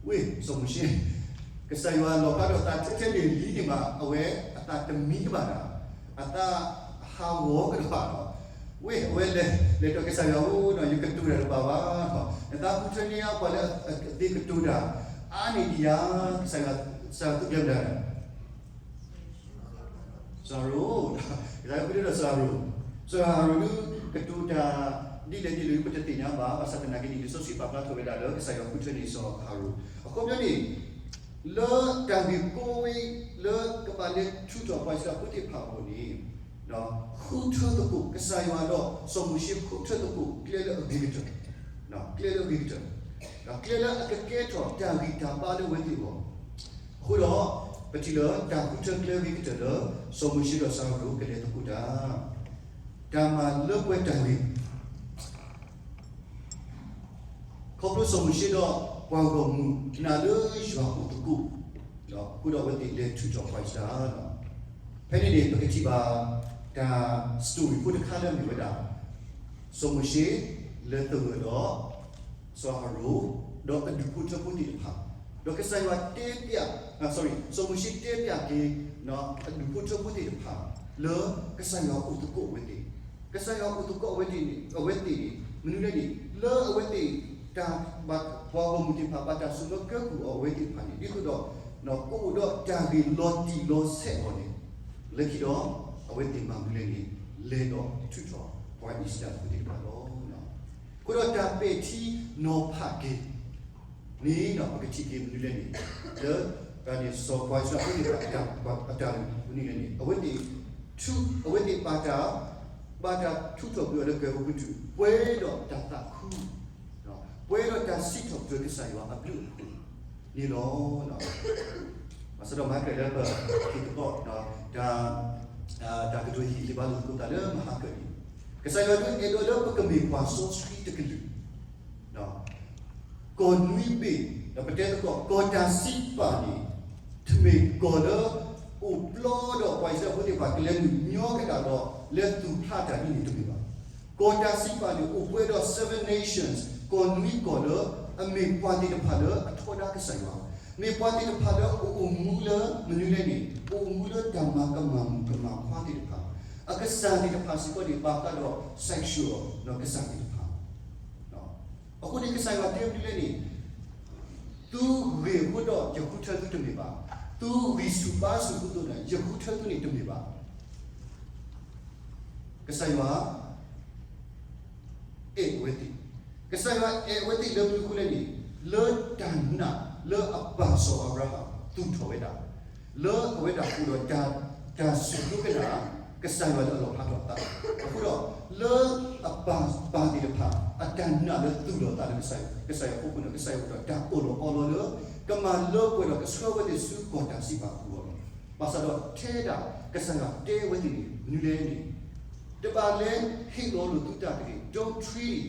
ဝ့ၢ်စီၤမိၤၡ့, ကစၢ်ယွၤလီၤဖျါထီၣ်သးထဲထဲန့ၣ်လံန့ၣ်မး အဝဲအသးတမံဘၣ်တၢ်, အသးဟးဂီၤကဒီးဘၣ်လီၤ. ဝ့ၢ်အဝဲလဲၤ, လဲၤဒီးကစၢ်ယွၤအိၣ်ဒီး ယကတိၤတၢ်တဘၣ်ဘၣ်, နသးဃုထၢန့ၢ်အါပှၤလၢအသ့ကတိၤတၢ် အါန့ၢ်ဒံးယၤ, ကစၢ်ယွၤ, ကစၢ်ယွၤသူၣ်ကျဲမတၤ စီၤအၤရိၣ်, ကစၢ်ယွၤဃုထၢဒီးစီၤအၤရိၣ်, စီၤအၤရိၣ်ဒုးကတိၤတၢ်ဒ်လဲၣ်ဒ်လဲၣ် ပတသ့ၣ်ညါဘၣ်, ဘၣ်ဆၣ်သနာ်က့န့ၣ် လံာ်စီဆှံပာ်ဖျါထီၣ်ဝဲဒၣ်လၢကစၢ်ယွၤဃုထၢန့ၢ်စီၤအၤရိၣ်. အခီပညီန့ၣ် လၢတၢ်ဂ့ၢ်ကီဝဲ လၢကဘၣ်လဲၤထုးထီၣ်ပှၤအံၣ်စရ့လးဖိသ့ၣ်တဖၣ်အဂီၢ်န့ၣ် ဃုထၢသကိး ကစၢ်ယွၤဒီးစီၤမိၤၡ့ဃုထၢသကိး ကျဲလၢအဂ့ၤကတၢၢ်, ကျဲလၢအဂ့ၤကတၢၢ်, ဒီးကျဲလၢအကကဲထီၣ်တၢ်ဂံၢ်တၢ်ဘါလၢအဝဲသ့ၣ်အဂီၢ်. အဃိဒီး ပထံၣ်လၢတၢ်ဃုထၢကျဲဂ့ၤကတၢၢ်လၢ စီၤမိၤၡ့ဒီးစီၤအၤရိၣ်ကလဲၤသကိးတၢ်, တၢ်မၤလၢပှဲၤတၢ်ဂ့ၢ် ခီဖျိစီၤမိၤၡ့ဒီးပှၤဂီၢ်မုၢ်နာ်လၢယွၤအိၣ်သကိး, ဒီးဃုာ်ဒီးအဝဲသ့ၣ်လဲၤထုးထီၣ်ပှၤအံၣ်စရ့လးလီၤ. ဖဲန့ၣ်န့ၣ် ပကထံၣ်ဘၣ်တၢ် story ဖိတခါလၢအမ့ၢ်ဝဲဒၣ် စီၤမိၤၡ့လဲၤသဂၢၢ်ဒီး စီၤအၤရိၣ် ဒီးအဒူၣ်ဖိထၢဖိသ့ၣ်တဖၣ်, ဒီးကစၢ်ယွၤတဲပျး, sorry, စီၤမိၤၡ့တဲပျးက့ၤ အဒူၣ်ဖိထၢဖိသ့ၣ်တဖၣ် လၢကစၢ်ယွၤအိၣ်သကိးအဝဲသ့ၣ်, ကစၢ်ယွၤအိၣ်သကိးအဝဲသ့ၣ်န့ၣ်, အဝဲသ့ၣ်န့ၣ် မနုၤလဲၣ်န့ၣ် လၢအဝဲသ့ၣ် တၢ်ဘၣ်ပှၤဂီၢ်မုၢ်သ့ၣ်တဖၣ် ဘၣ်တၢ်ဆိၣ်လီၤကဲကုၢ်အီၤအဝဲသ့ၣ်တဖၣ်န့ၣ် ဒ်သိးဒီး ကအိၣ်ဒီးတၢ်ဂ့ၢ်လီၤတံၢ်လီၤဆဲးအဂီၢ်န့ၣ်, လၢခံဒီး အဝဲသ့ၣ်မၤမနုၤလဲၣ်န့ၣ် လဲၤဒီးထုးထီၣ်ပှၤအံၣ်စရ့လးဖိသ့ၣ်တဖၣ်လီၤ. အဃိဒီးတၢ်ပဲာ်ထံနီၤဖးက့ၤ န့ၣ်ဒီး ပကထံၣ်က့ၤမနုၤလဲၣ်န့ၣ် လၢ စီၤပှၤအံၣ်စရ့လးဖိသ့ၣ်တဖၣ်အတၢ်, အတၢ်မနုၤလဲၣ်န့ၣ် အဝဲသ့ၣ်, အဝဲသ့ၣ်ဘၣ်တၢ်, ဘၣ်တၢ်ထုးထီၣ်ကွံာ်အီၤလၢကဲၤအိကတူး ပှဲၤဒီးတၢ်သးခု, ပှဲၤဒီးတၢ်စံးထီၣ်ပတြၢၤကစၢ်ယွၤအဘျုးအဖှိၣ်န့ၣ်လီၤ. ဘၣ်ဆၣ်ဒီးမၤကဲၤလၢပထံၣ်သကိး တၢ်, တၢ်ကတိၤဟ့ၣ်ဂံၢ်ဟ့ၣ်ဘါလိာ်သကိးသးလၢမဟါကၢန့ၣ် ကစၢ်ယွၤဒုးအဲၣ်ဒိးလၢပကမ့ၢ်ပှၤစီဆှံတကလုာ် ကီၢ်နွံဘ့ၣ်, ဒီးပတဲသကိး ကီၢ်တၢ်စံးပာ်န့ၣ် တမ့ၢ်ကီၢ်လၢအိၣ်ပျီဒီးပှၤအံၣ်စရ့လးဖိသ့ၣ်တဖၣ် ကလဲၤနုာ်ညီကဒၣ်ဒီး လဲၤသူၣ်ဖျးတၢ်ဒ်န့ၣ်တမ့ၢ်ဘၣ်. ကီၢ်တၢ်စံးပာ်န့ၣ် အိၣ်ပှဲၤဒီး seven nations, ကီၢ်နွံကီၢ်လၢ အမ့ၢ်ပှၤသ့ၣ်တဖၣ်လၢအထီဒါကစၢ်ယွၤ, မ့ၢ်ပှၤသ့ၣ်တဖၣ်လၢအအိၣ်မူလၢမနုၤလဲၣ်န့ၣ် အိၣ်မူလၢတၢ်မၤကမၣ်မုၣ်ကမၣ်ခွါသ့ၣ်တဖၣ်, အကစၢ်သ့ၣ်တဖၣ်စ့ၢ်ကီးန့ၣ် ဘၣ်ဃးဒီး sexual ဒီးကစၢ်သ့ၣ်တဖၣ် အဃိန့ၣ် ကစၢ်ယွၤတဲမနုၤလဲၣ်န့ၣ်, သုဂ့ၢ်အဃိဒီးယဃုထၢသုတမ့ၢ်ဘၣ်, သုဂံၢ်ဆူၣ်ဘါဆူၣ်အဃိဒီး ယဃုထၢသုန့ၣ်တမ့ၢ်ဘၣ်. ကစၢ်ယွၤ အဲၣ်အဝဲသ့ၣ်, ကစၢ်ယွၤအဲၣ်အဝဲသ့ၣ်လၢမနုၤအဃိလဲၣ်န့ၣ်, လၢတၢ်နာ်လၢအပၢ်စီၤအၤဘြၤဟၣ်သူၣ်ထီၣ်ဝဲဒၣ်, လၢအဝဲဒၣ်အိၣ်ဒီးတၢ်စူၢ်က့ၤနာ် ကစၢ်ယွၤလၢအလီၣ်ဖျါထီၣ်အသး, အဃိဒီး လၢအပၢ်ပၢ်သ့ၣ်တဖၣ် အတၢ်နာ်လၢသူၣ်လီၤသးလၢကစၢ်ယွၤအဖီခိၣ်န့ၣ် ကစၢ်ယွၤအိၣ်ဒီးတၢ်အၢၣ်လီၤအီလီၤလၢ ကမၤလၢပှဲၤဒီးကဆှၢဝဲသ့ၣ်ဆူကီၢ်တၢ်စံးပာ်အပူၤလီၤ. ဘၣ်ဆၣ်ဒီးထဲဒၣ်ကစၢ်ယွၤတဲဝဲသ့ၣ်န့ၣ် မနုၤလဲၣ်န့ၣ်, တဘၣ်လဲၤဟ့ၣ်လီၤလိာ်သုသးတဂ့ၤ, don't treat,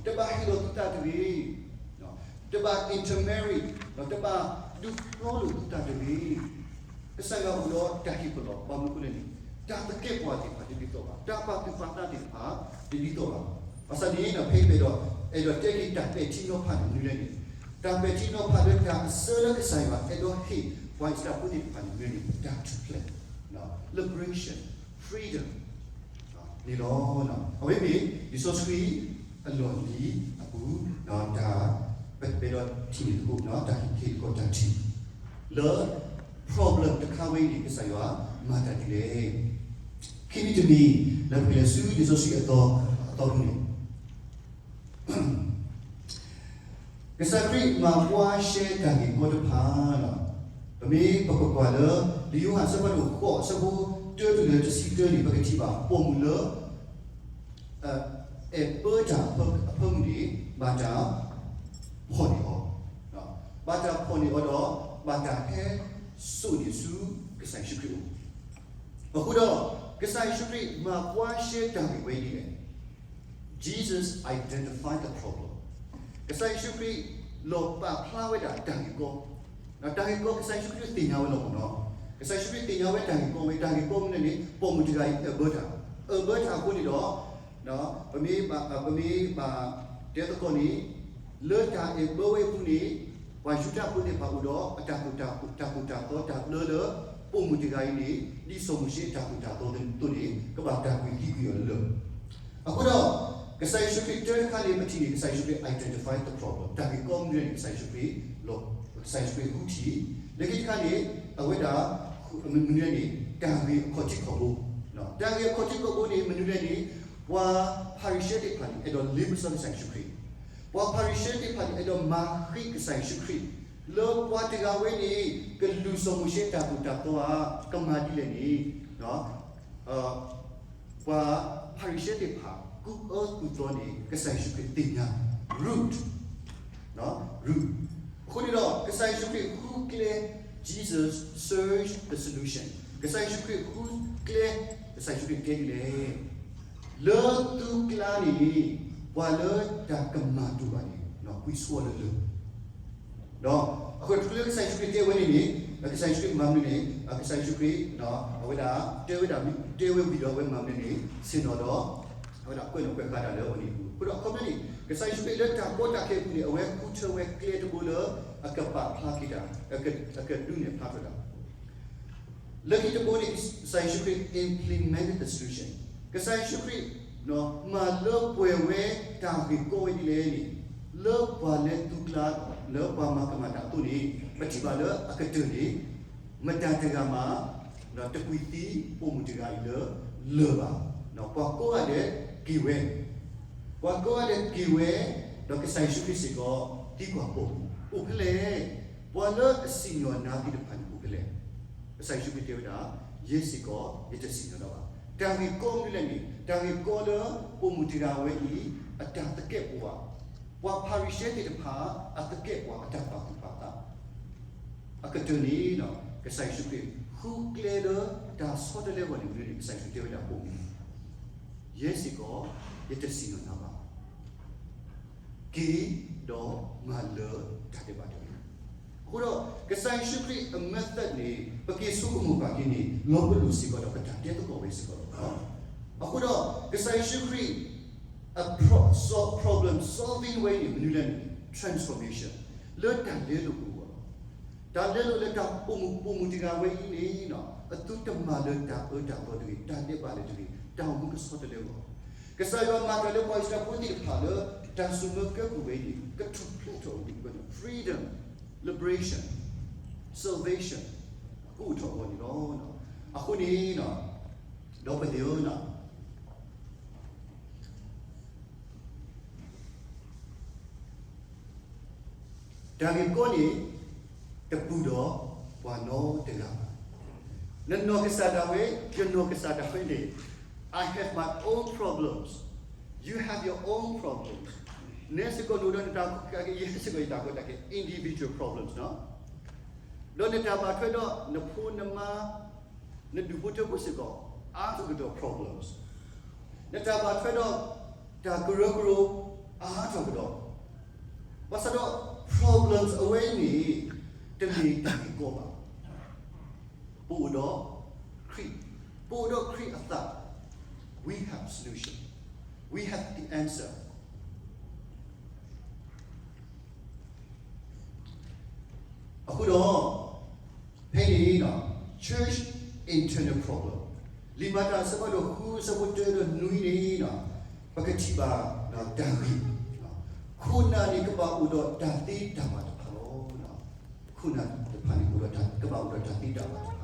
တဘၣ်ဟ့ၣ်လီၤသုသးတဂ့ၤ, တဘၣ် intermarry, တဘၣ်ဒုးဖျီလိာ်သုသးတဂ့ၤ. ကစၢ်ယွၤအိၣ်ဒီးတၢ်ဟ့ၣ်ပလီၢ် ဘၣ်မနုၤအဃိလဲၣ်န့ၣ်, တၢ်သကဲာ်ပဝးသ့ၣ်တဖၣ်တဒ်သိးဘၣ်, တၢ်ပာ်သူၣ်ပာ်သးသ့ၣ်တဖၣ်တဒ်သိးဘၣ်. ဘၣ်ဆၣ်န့ၣ် ဖဲအံၤပအဲၣ်ဒိးတဲက့ၤတၢ်ပဲာ်ထံနီၤဖးန့ၣ်မနုၤလဲၣ်န့ၣ်, တၢ်ပဲာ်ထံနီၤဖးလၢတၢ်အဆၢလၢကစၢ်ယွၤအဲၣ်ဒိးဟ့ၣ် ပှၤအံၣ်စရ့လးဖိသ့ၣ်တဖၣ်န့ၣ်မနုၤန့ၣ် တၢ်ထူၣ်ဖျဲး, liberation, freedom န့ၣ်လီၤ. အဝဲမ့ၢ် လံာ်စီဆှံအလီၢ်လံၤအပူၤ တၢ် ပအဲၣ်ဒိးထံၣ်န့ၣ်တခီ တၢ်ဟ့ၣ်ခ့ၣ်တခီ တၢ်ထံၣ် လၢ problem တခါဝဲအံၤန့ၣ် ကစၢ်ယွၤမၤတၢ်ဒ်လဲၣ်. ခံမံၤတမံၤ လၢပကလဲၤဆူလံာ်စီဆှံအသီ အသီပူၤန့ၣ် ကစၢ်ခရံာ်မၤပှၤရှဲတၢ်ဂ့ၢ်ကီတဖၣ်လီၤ. ပမ့ၢ်ပကကွၢ်လၢ လံာ်ယိၤဟၣ်အဆၢဖးဒိၣ်ဃိး အဆၢဖိတၢတုၤလၢတဆံတၢန့ၣ် ပကထံၣ်ဘၣ် ပိာ်မုၣ်လၢ အဲၣ်ဘၢတၢ်အဖၢမုၢ်န့ၣ် ဘၣ်တၢ်ဖီၣ်န့ၢ်အီၤ, ဘၣ်တၢ်ဖီၣ်န့ၢ်အီၤဒီး ဘၣ်တၢ်ဟဲစိာ်န့ၢ်ဆူကစၢ်ယ့ၣ်ၡူးခရံာ်အအိၣ်. အဃိဒီး ကစၢ်ယ့ၣ်ၡူးခရံာ်မၤပှၤရှဲတၢ်ဂ့ၢ်ဝဲဒ်လဲၣ်. Jesus identified the problem. ကစၢ်ယ့ၣ်ၡူးခရံာ်လီၤပာ်ဖျါဝဲဒၣ်တၢ်ဂ့ၢ်ကီ, တၢ်ဂ့ၢ်ကီကစၢ်ယ့ၣ်ၡူးခရံာ်သ့ၣ်ညါဝဲလီၤမ့ၢ်နီၤ. ကစၢ်ယ့ၣ်ၡူးခရံာ်သ့ၣ်ညါဝဲတၢ်ဂ့ၢ်ကီဝဲ, တၢ်ဂ့ၢ်ကီမနုၤလဲၣ်န့ၣ် ပိာ်မုၣ်တဂၤအံၤအၢၣ်ဘၢတၢ်, အၢၣ်ဘၢတၢ်အဃိန့ၣ်ဒီး ပမ့ၢ်ဘၣ် ပမ့ၢ်ဘၣ်တဲသကိးန့ၣ် လၢတၢ်အဲၣ်ဘၢဝဲအပူၤန့ၣ် ပှၤယူဒၤဖိသ့ၣ်တဖၣ်အိၣ်ဒီး အတၢ်သိၣ်တၢ်သီတၢ်ဘျၢလၢ ပိာ်မုၣ်တဂၤအံၤန့ၣ် ဒ်စီၤမိၤၡ့အတၢ်သိၣ်တၢ်သီအသိးန့ၣ် ကဘၣ်တၢ်ကွံာ်သံကွံာ်အီၤလၢ အဃိဒီး ကစၢ်ယ့ၣ်ၡူးခရံာ်တၢတခါန့ၣ် ပထံၣ်န့ၣ် ကစၢ်ယ့ၣ်ၡူးခရံာ် identify the problem, တၢ်ဂ့ၢ်ကီမနုၤန့ၣ် ကစၢ်ယ့ၣ်ၡူးခရံာ်လီၤ, ကစၢ်ယ့ၣ်ၡူးခရံာ်ဃုထံၣ်, လၢခံတခါန့ၣ် အဝဲဒၣ် မနုၤလဲၣ်န့ၣ် တၢ်ဂ့ၢ်အခီၣ်ထံးခီၣ်ဘိ, တၢ်ဂ့ၢ်အခီၣ်ထံးခီၣ်ဘိန့ၣ် မနုၤလဲၣ်န့ၣ် ပှၤဖၤရံၤၡဲသ့ၣ်တဖၣ်န့ၣ် အဲၣ်ဒိးလ့ပစီကစၢ်ယ့ၣ်ၡူးခရံာ်, ပှၤဖၤရံၤၡဲသ့ၣ်တဖၣ်န့ၣ် အဲၣ်ဒိးမၤဃံးကစၢ်ယ့ၣ်ၡူးခရံာ်, လၢပှၤတဂၤဝဲန့ၣ် ကလုၢ်စီၤမိၤၡ့တၢ်သိၣ်တၢ်သီဧါ, ကမၤဒ်လဲၣ်န့ၣ် ပှၤဖၤရံၤၡဲသ့ၣ်တဖၣ် ကူၣ်အၢကူၣ်သီန့ၣ် ကစၢ်ယ့ၣ်ၡူးခရံာ်သ့ၣ်ညါ root, root. အဃိန့ၣ်ဒီး ကစၢ်ယ့ၣ်ၡူးခရံာ်ဃုကျဲ Jesus search the solution. ကစၢ်ယ့ၣ်ၡူးခရံာ်ဃုကျဲ, ကစၢ်ယ့ၣ်ၡူးခရံာ်တဲဒ်လဲၣ်, လၢသုကျါန့ၣ် ပှၤလၢတၢ်ကမၣ်တအိၣ်ဘၣ်န့ၣ် ကွံာ်ဆူအီၤလၢလၢ ဒီးအဃိတချုးလၢကစၢ်ယ့ၣ်ၡူးခရံာ်တဲဝဲန့ၣ်န့ၣ် ကစၢ်ယ့ၣ်ၡူးခရံာ်မၤမနုၤန့ၣ် ကစၢ်ယ့ၣ်ၡူးခရံာ် အဝဲဒၣ်တဲဝဲဒၣ် တဲဝဲဝံၤဒီးအဝဲမၤမနုၤန့ၣ် ဆ့ၣ်နီၤဒီး အဝဲဒၣ်ကွဲးနီၣ်ကွဲးဃါတၢ်လၢအဝဲန့ၣ်အပူၤ. အဃိဒီးအခီပညီန့ၣ် ကစၢ်ယ့ၣ်ၡူးခရံာ်လၢတၢ်ကီတၢ်ခဲအပူၤန့ၣ် အဝဲဃုထၢဝဲကျဲတဘိလၢ အကပာ်ဖျါက့ၤတၢ် အကဒုးနဲၣ်ဖျါထီၣ်တၢ် လၢခံတဘိန့ၣ် ကစၢ်ယ့ၣ်ၡူးခရံာ် implement the solution. ကစၢ်ယ့ၣ်ၡူးခရံာ် မၤလၢပှဲၤဝဲတၢ်ဂ့ၢ်ကီဝဲဒ်လဲၣ်န့ၣ် လၢပှၤလၢသုကျါ လၢပှၤမၤကမၣ်တၢ်အသိးန့ၣ် ပထံၣ်ဘၣ်လၢအကတၢၢ်န့ၣ် မတၤတဂၤမး တကွံာ်သံပိာ်မုၣ်တဂၤအံၤလၢလၢၢ်ဘၣ်. ပှၤကိးဂၤဒဲးက့ၤဝဲ ပှၤကိးဂၤဒဲးက့ၤဝဲ ဒီးကစၢ်ယ့ၣ်ၡူးခရံာ်စ့ၢ်ကီး သံကွၢ်ပိာ်မုၣ် အိၣ်ဖဲလဲၣ်. ပှၤလၢအစံၣ်ညီၣ်နၤသ့ၣ်တဖၣ်န့ၣ်အိၣ်ဖဲလဲၣ်. ကစၢ်ယ့ၣ်ၡူးခရံာ်တဲဝဲဒၣ် ယဲစ့ၢ်ကီး ယတစံၣ်ညီၣ်နၤဘၣ်. တၢ်ဂ့ၢ်ကီမနုၤလဲၣ်န့ၣ် တၢ်ဂ့ၢ်ကီလၢပိာ်မုၣ်တဂၤဝဲအံၤ အတၢ်သကဲာ်ပဝး ပှၤဖၤရံၤၡဲသ့ၣ်တဖၣ် အသကဲာ်ပဝးအတၢ်ပာ်သူၣ်ပာ်သး အကတၢၢ်န့ၣ် ကစၢ်ယ့ၣ်ၡူးခရံာ် ဃုကျဲလၢတၢ်ဆီတလဲအဂီၢ်န့ၣ်မနုၤန့ၣ် ကစၢ်ယ့ၣ်ၡူးတဲဝဲဒၣ်ပိာ်မုၣ် ယဲစ့ၢ်ကီး ယတစံၣ်ညီၣ်နၤဘၣ်. က့ၤဒီးမၤလၢတၢ်ဒဲးဘးတဂ့ၤ. အဃိဒီး ကစၢ်ယ့ၣ်ၡူးခရံာ်အ method န့ၣ် ပက့ၤဆိကမိၣ်ပာ်က့ၤန့ၣ် လီၤပလိာ်စ့ၢ်ကီးဒီးပတၢ်တဲသကိးဝဲစ့ၢ်ကီးလီၤ. အဃိဒီး ကစၢ်ယ့ၣ်ၡူးခရံာ်အ pro- sol- problem solving way န့ၣ် မနုၤလဲၣ်န့ၣ် transformation လၢတၢ်လဲလိာ်ပူၤအဂီၢ်လီၤ. တၢ်လဲလိာ်လၢတၢ်ပိာ်မုၣ်ပိာ်မုၣ်တဂၤဝဲအံၤန့ၣ် အသုတမၤလၢတၢ်အၢတၢ်သီတဂ့ၤ, တၢ်ဒဲးဘးလၢတဂ့ၤ, တၢ်အိၣ်မူကဆှီတလၢအဂီၢ် ကစၢ်ယွၤမၤတၢ်လၢပှၤအံၣ်စရ့လးဖိသ့ၣ်တဖၣ်လၢ တၢ်စိာ်မၢကဲကုၢ်ဝဲအံၤန့ၣ် ကထူၣ်ဖျဲးထီၣ်ဝဲ freedom, liberation, salvation ကအိၣ်ထီၣ်အဂီၢ်န့ၣ်လီၤ. အဃိန့ၣ် ဒီပုၢ်ဝဲၢ်သ့ၣ်ဧၢ, တၢ်ဂ့ၢ်ကီန့ၣ် တပူၤဒီးပှၤနီတဂၤဘၣ်. နနီၢ်ကစၢ်ဒၣ်ဝဲ, ယနီၢ်ကစၢ်ဒၣ်ဝဲန့ၣ် I have my own problems, you have your own problems. နဲစ့ၢ်ကီးနအိၣ်ဒီးနတၢ်ကီတၢ်ခဲ, ယဲစ့ၢ်ကီးယတၢ်ကီတၢ်ခဲ, individual problems နီၤ. ဒီးနတၢ်ဘၣ်ထွဲဒီးနဖိနမါ, နဒူၣ်ဖိထၢဖိစ့ၢ်ကီး အါထီၣ်ကဒီး problems. နတၢ်ဘၣ်ထွဲဒီး တၢ်ကရၢကရိ အါထီၣ်ကဒီး. ဘၣ်ဆၣ်ဒီး problems အဝဲအံၤန့ၣ် တမ့ၢ်တၢ်ဂ့ၢ်ကီဘၣ်. ပအိၣ်ဒီးခရံာ်, ပအိၣ်ဒီးခရံာ်အသး, we have solution, we have the answer. အဃိဒီး ဖဲန့ၣ် church internal problem လံာ်မၤတၢ်အဆၢဖးဒိၣ်ဃု အဆၢဖိတၢဒီးနွံန့ၣ် ပကထံၣ်ဘၣ် တၢ်ဂ့ၢ်, ခိၣ်နၢ်န့ၣ်ကဘၣ်အိၣ်ဒီးတၢ်သ့တၢ်ဘၣ်တဖၣ်လီၤ. ခိၣ်နၢ်တဖၣ်န့ၣ်အိၣ်ဒီးတၢ်, ကဘၣ်အိၣ်ဒီးတၢ်သ့တၢ်ဘၣ်တဖၣ်,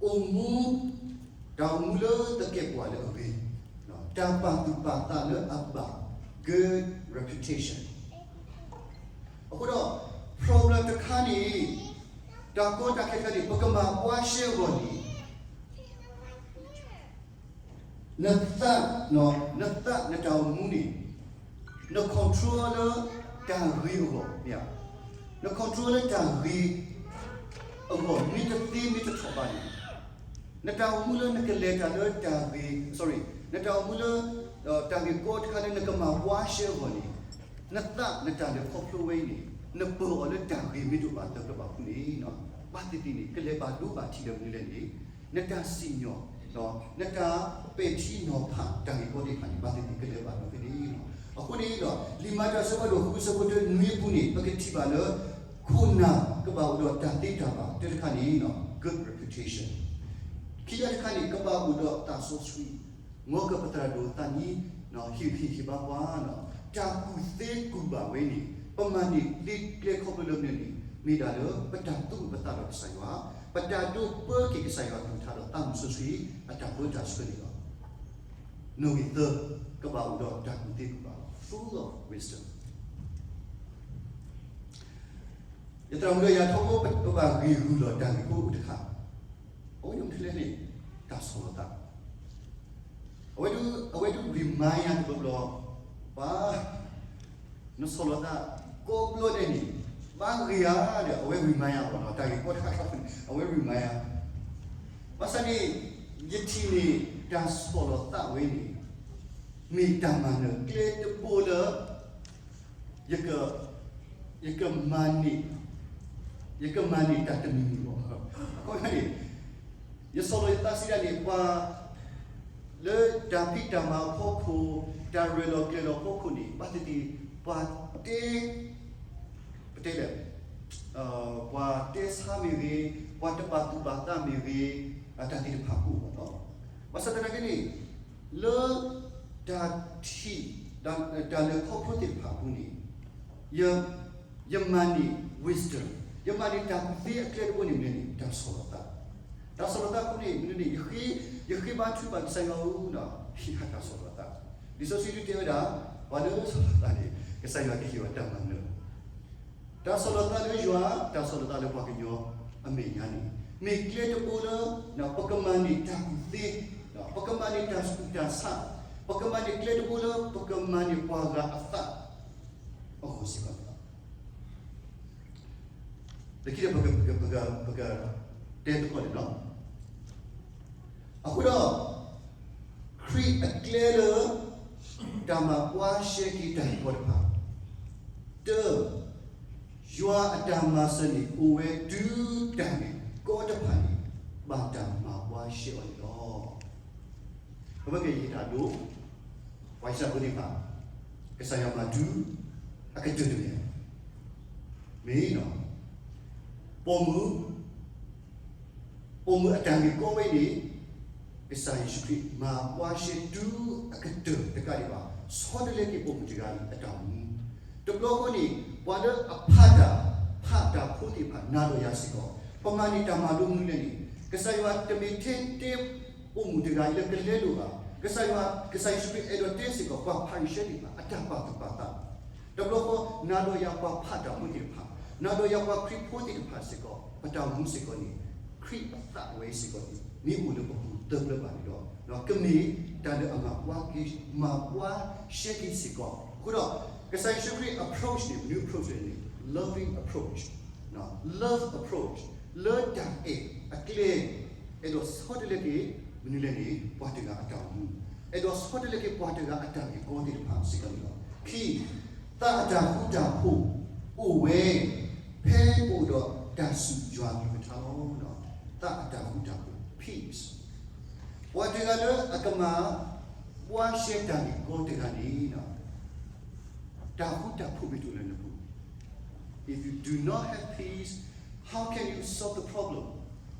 အိၣ်မူ, တၢ်အိၣ်မူလၢသကဲာ်ပဝးလၢအဂ့ၤ, တၢ်ပာ်သူၣ်ပာ်သးလၢအဘၣ်, good reputation. အဃိဒီး problem တခါန့ၣ်, တၢ်ကီတၢ်ခဲတခါန့ၣ် ပကမၤဘှါရှဲအဂီၢ်န့ၣ် နသး, နသး နတၢ်အိၣ်မူန့ၣ် န control လၢတၢ်ဂ့ၤအဂီၢ်, မ့ၢ်ဧါ, န control လၢတၢ်ဂ့ၤအဂီၢ် မ့ၢ်တသ့မ့ၢ်တထီၣ်ဘၣ်န့ၣ်, နတၢ်အိၣ်မူလၢနကလဲၤတၢ်လၢတၢ်ဂ့ၤ, sorry, နတၢ်အိၣ်မူလၢ တၢ်ဂ့ၢ်ကီတခါလၢနကမၤဘှါရှဲအဂီၢ်န့ၣ်, နသး နတၢ်လဲၤခီဖျိဝဲအံၤန့ၣ် နပၢၤအီၤလၢတၢ်ဂ့ၤမ့ၢ်တအိၣ်ဘၣ်သၢကဘၣ်အဃိန့ၣ်, ဘၣ်သ့ၣ်သ့ၣ်န့ၣ် ကလဲၤဘၣ်ဒိဘၣ်ထံးဒီးမနုၤလဲၣ်န့ၣ်, နတၢ်စံၣ်ညီၣ်, နတၢ်ပဲာ်ထံနီၤဖးတၢ်ဂ့ၢ်ကီသ့ၣ်တဖၣ်န့ၣ် ဘၣ်သ့ၣ်သ့ၣ်ကလဲၤဘၣ်ဒိဖဲန့ၣ်လီၤ. အဃိန့ၣ်ဒီး လံာ်မၤတၢ်အဆၢဖးဒိၣ်ဃု အဆၢဖိတၢနွံအပူၤန့ၣ် ပကထံၣ်ဘၣ်လၢ ခိၣ်နၢ်ကဘၣ်အိၣ်ဒီးတၢ်သ့တၢ်ဘၣ် တၢတခါန့ၣ် good reputation, ခံခါတခါန့ၣ် ကဘၣ်အိၣ်ဒီးတၢ်စီဆှံ, မ်ကပသရၣ်ဒိၣ်သးနံ ဟ့ၣ်ဟ့ၣ်ဟ့ၣ်ဘါပှၤ, တၢ်ကူၣ်သ့ကူၣ်ဘၣ်ဝဲန့ၣ် ပမၤန့ၢ်လ့ကျဲခီဖျိလၢမနုၤန့ၣ် မ့ၢ်ဒၣ်လၢပတၢ်သူၣ်အုးပသးဒီးကစၢ်ယွၤ, ပတၢ်ဒိးပၢက့ၤကစၢ်ယွၤကလုၢ်ကထါဒီးသးမုၢ်စီဆှံအတၢ်ပၢတၢ်ဆှၢန့ၣ်လီၤ. နီၣ်ဂံၢ်သၢ, ကဘၣ်အိၣ်ဒီးတၢ်ကူၣ်သ့ကူၣ်ဘၣ်, full of wisdom. ယသရၣ်မုၣ်ဒီးယၤထီဘိ ပဘၣ်ဂံၢ်ဂုၢ်လီၤတၢ်ဂ့ၢ်ဖိအိၣ်တခါ, အဝဲန့ၣ်မနုၤလဲၣ်န့ၣ် တၢ်ဆီၣ်လီၤသး, အဝဲဒၣ်, အဝဲဒၣ် remind ယၤတဘျီဘျီ, ပှၤ နဆီၣ်လီၤသးကိးဘျီဒဲးန့ၣ် ဘၣ်ဂ့ၤဧါဒီး အဝဲ remind ယၤဘၣ်နီၤ, တၢ်ဂ့ၢ်ကီတခါန့ၣ် အဝဲ remind ယၤ, ဘၣ်ဆၣ်န့ၣ် ယထံၣ်န့ၣ် တၢ်ဆီၣ်လီၤသးဝဲန့ၣ် မ့ၢ်တၢ်မၤနၢၤကျဲတဘိလၢ ယက, ယကမၤန့ၢ်, ယကမၤန့ၢ်တၢ်တမံၤမံၤဘၣ်. အခီပညီန့ၣ် ယဆီၣ်လီၤယသးစံးဒၣ်န့ၣ် ပှၤလၢတၢ်ဖံးတၢ်မၤအဖီခိၣ်, တၢ်ရဲၣ်လီၤကျဲၤလီၤအဖီခိၣ်န့ၣ် ဘၣ်သ့ၣ်သ့ၣ် ပှၤတဲ, ပတဲလဲၣ်, ပှၤတဲဆါမ့ၢ်ဂ့ၤ, ပှၤတပာ်သူၣ်ပာ်သးမ့ၢ်ဂ့ၤ, တၢ်သ့ၣ်တဖၣ်ကအိၣ်ဘၣ်နီၤ. ဘၣ်ဆၣ်သနာ်က့န့ၣ် လၢတၢ်ထံၣ်, တၢ်လဲၤခီဖျိသ့ၣ်တဖၣ်အပူၤန့ၣ် ယမၤန့ၢ် wisdom, ယမၤန့ၢ်တၢ်ကူၣ်သ့အကျဲတဘိန့ၣ်မနုၤန့ၣ် တၢ်ဆီၣ်လီၤသး, တၢ်ဆီၣ်လီၤသးအဃိန့ၣ် မနုၤန့ၣ် ယဃ့, ယဃ့ဘါထုကဖၣ်ကစၢ်ယွၤဧၢ, ဟ့ၣ်ယၤတၢ်ဆီၣ်လီၤသး, လံာ်စီဆှံဒုးတဲဝဲဒၣ် ပှၤလၢဆီၣ်လီၤသးန့ၣ် ကစၢ်ယွၤကဟ့ၣ်အီၤတၢ်မၤနၢၤ တၢ်ဆီၣ်လီၤသးလၢယွၤ, တၢ်ဆီၣ်လီၤသးလၢပှၤကညီအမဲာ်ညါန့ၣ် မ့ၢ်ကျဲတဘိလၢ ပကမၤန့ၢ်တၢ်ကူၣ်သ့, ပကမၤန့ၢ်တၢ်ဆူးတၢ်ဆါ, ပကမၤန့ၢ်ကျဲတဘိလၢပကမၤန့ၢ်ပှၤဂၤအသးအဂီၢ်စ့ၢ်ကီးန့ၣ်လီၤ. လၢခံဒီးပက, ပက, ပကတဲသကိးန့ၣ်လီၤ. အဃိဒီး ခရံာ်အကျဲလၢ တၢ်မၤဘှါရှဲက့ၤတၢ်ဂ့ၢ်ကီတဖၣ်, တၢ, ယွၤ အတၢ်မၤစၢၤန့ၣ် အိၣ်ဝဲတုၤတၢ်န့ၣ် ကိးတဖၣ်န့ၣ် ဘၣ်တၢ်မၤဘှါရှဲအီၤန့ၣ်လီၤ. ပမ့ၢ်က့ၤယတၢ်ဒိ, ပှၤအံၣ်စရ့လးဖိသ့ၣ်တဖၣ် ကစၢ်ယွၤမၤတုၤ အကတၢၢ်တမ့ၢ်ဧါ. မ့ၢ်နီၤ, ပိာ်မုၣ် ပိာ်မုၣ်အတၢ်ဂ့ၢ်ကီဝဲန့ၣ် ကစၢ်ယ့ၣ်ၡူးခရံာ်မၤဘှါရှဲတုၤအကတၢၢ်တကးဒံးဘၣ် ဆီတလဲက့ၤပိာ်မုၣ်တဂၤအံၤအတၢ်အိၣ်မူ. တဘျီဃီန့ၣ် ပှၤလၢအဖးတၢ်, ဖးတၢ်ဖိသ့ၣ်တဖၣ် နၤဒီးယၤစ့ၢ်ကီး ပမၤန့ၢ်တၢ်မၤလိမနုၤလဲၣ်န့ၣ် ကစၢ်ယွၤတမ့ၢ်ထဲတဲပိာ်မုၣ်တဂၤအံၤလၢကလဲလိာ်ဘၣ်. ကစၢ်ယွၤ, ကစၢ်ယ့ၣ်ၡူးခရံာ်အဲၣ်ဒိးတဲစ့ၢ်ကီး ပှၤဖၤရံၤၡဲသ့ၣ်တဖၣ် အတၢ်ပာ်သူၣ်ပာ်သး တဘျီဃီ နၤဒီးယၤပှၤဖးတၢ်ဖိသ့ၣ်တဖၣ်, နၤဒီးယၤပှၤခရံာ်ဖိသ့ၣ်တဖၣ်စ့ၢ်ကီး ပတၢ်အိၣ်မူစ့ၢ်ကီးန့ၣ် ခရံာ်အသးဝဲစ့ၢ်ကီးန့ၣ် မ့ၢ်အိၣ်လၢပပူၤသၢဖျၢၣ်ဘၣ်န့ၣ်ဒီး ကမ့ၢ်တၢ်လၢအမၤဘှါက့ၤ, မၤဘှါရှဲက့ၤစ့ၢ်ကီး. အဃိဒီး ကစၢ်ယ့ၣ်ၡူးခရံာ် approach န့ၣ် မနုၤ approach လဲၣ်န့ၣ် loving approach, love approach လၢတၢ်အဲၣ်အကျဲ အဲၣ်ဒိးဆီတလဲက့ၤ မနုၤလဲၣ်န့ၣ် ပှၤတဂၤအတၢ်အိၣ်မူ, အဲၣ်ဒိးဆီတလဲက့ၤပှၤတဂၤအတၢ်ဂ့ၢ်ကီသ့ၣ်တဖၣ်စ့ၢ်ကီးန့ၣ်လီၤ. ခံ, သးအတၢ်ဃူတၢ်ဖိးအိၣ်ဝဲ ဖဲပအိၣ်ဒီးတၢ်စူၢ်ယွၤအကလုၢ်ကထါလီၤ. သးအတၢ်ဃူတၢ်ဖိး peace. ပှၤတဂၤလၢအကမၤဘှါရှဲတၢ်ဂ့ၢ်ကီတဂၤန့ၣ် တၢ်ဃူတၢ်ဖိးမ့ၢ်တအိၣ်လၢနပူၤ if you do not have peace, how can you solve the problem?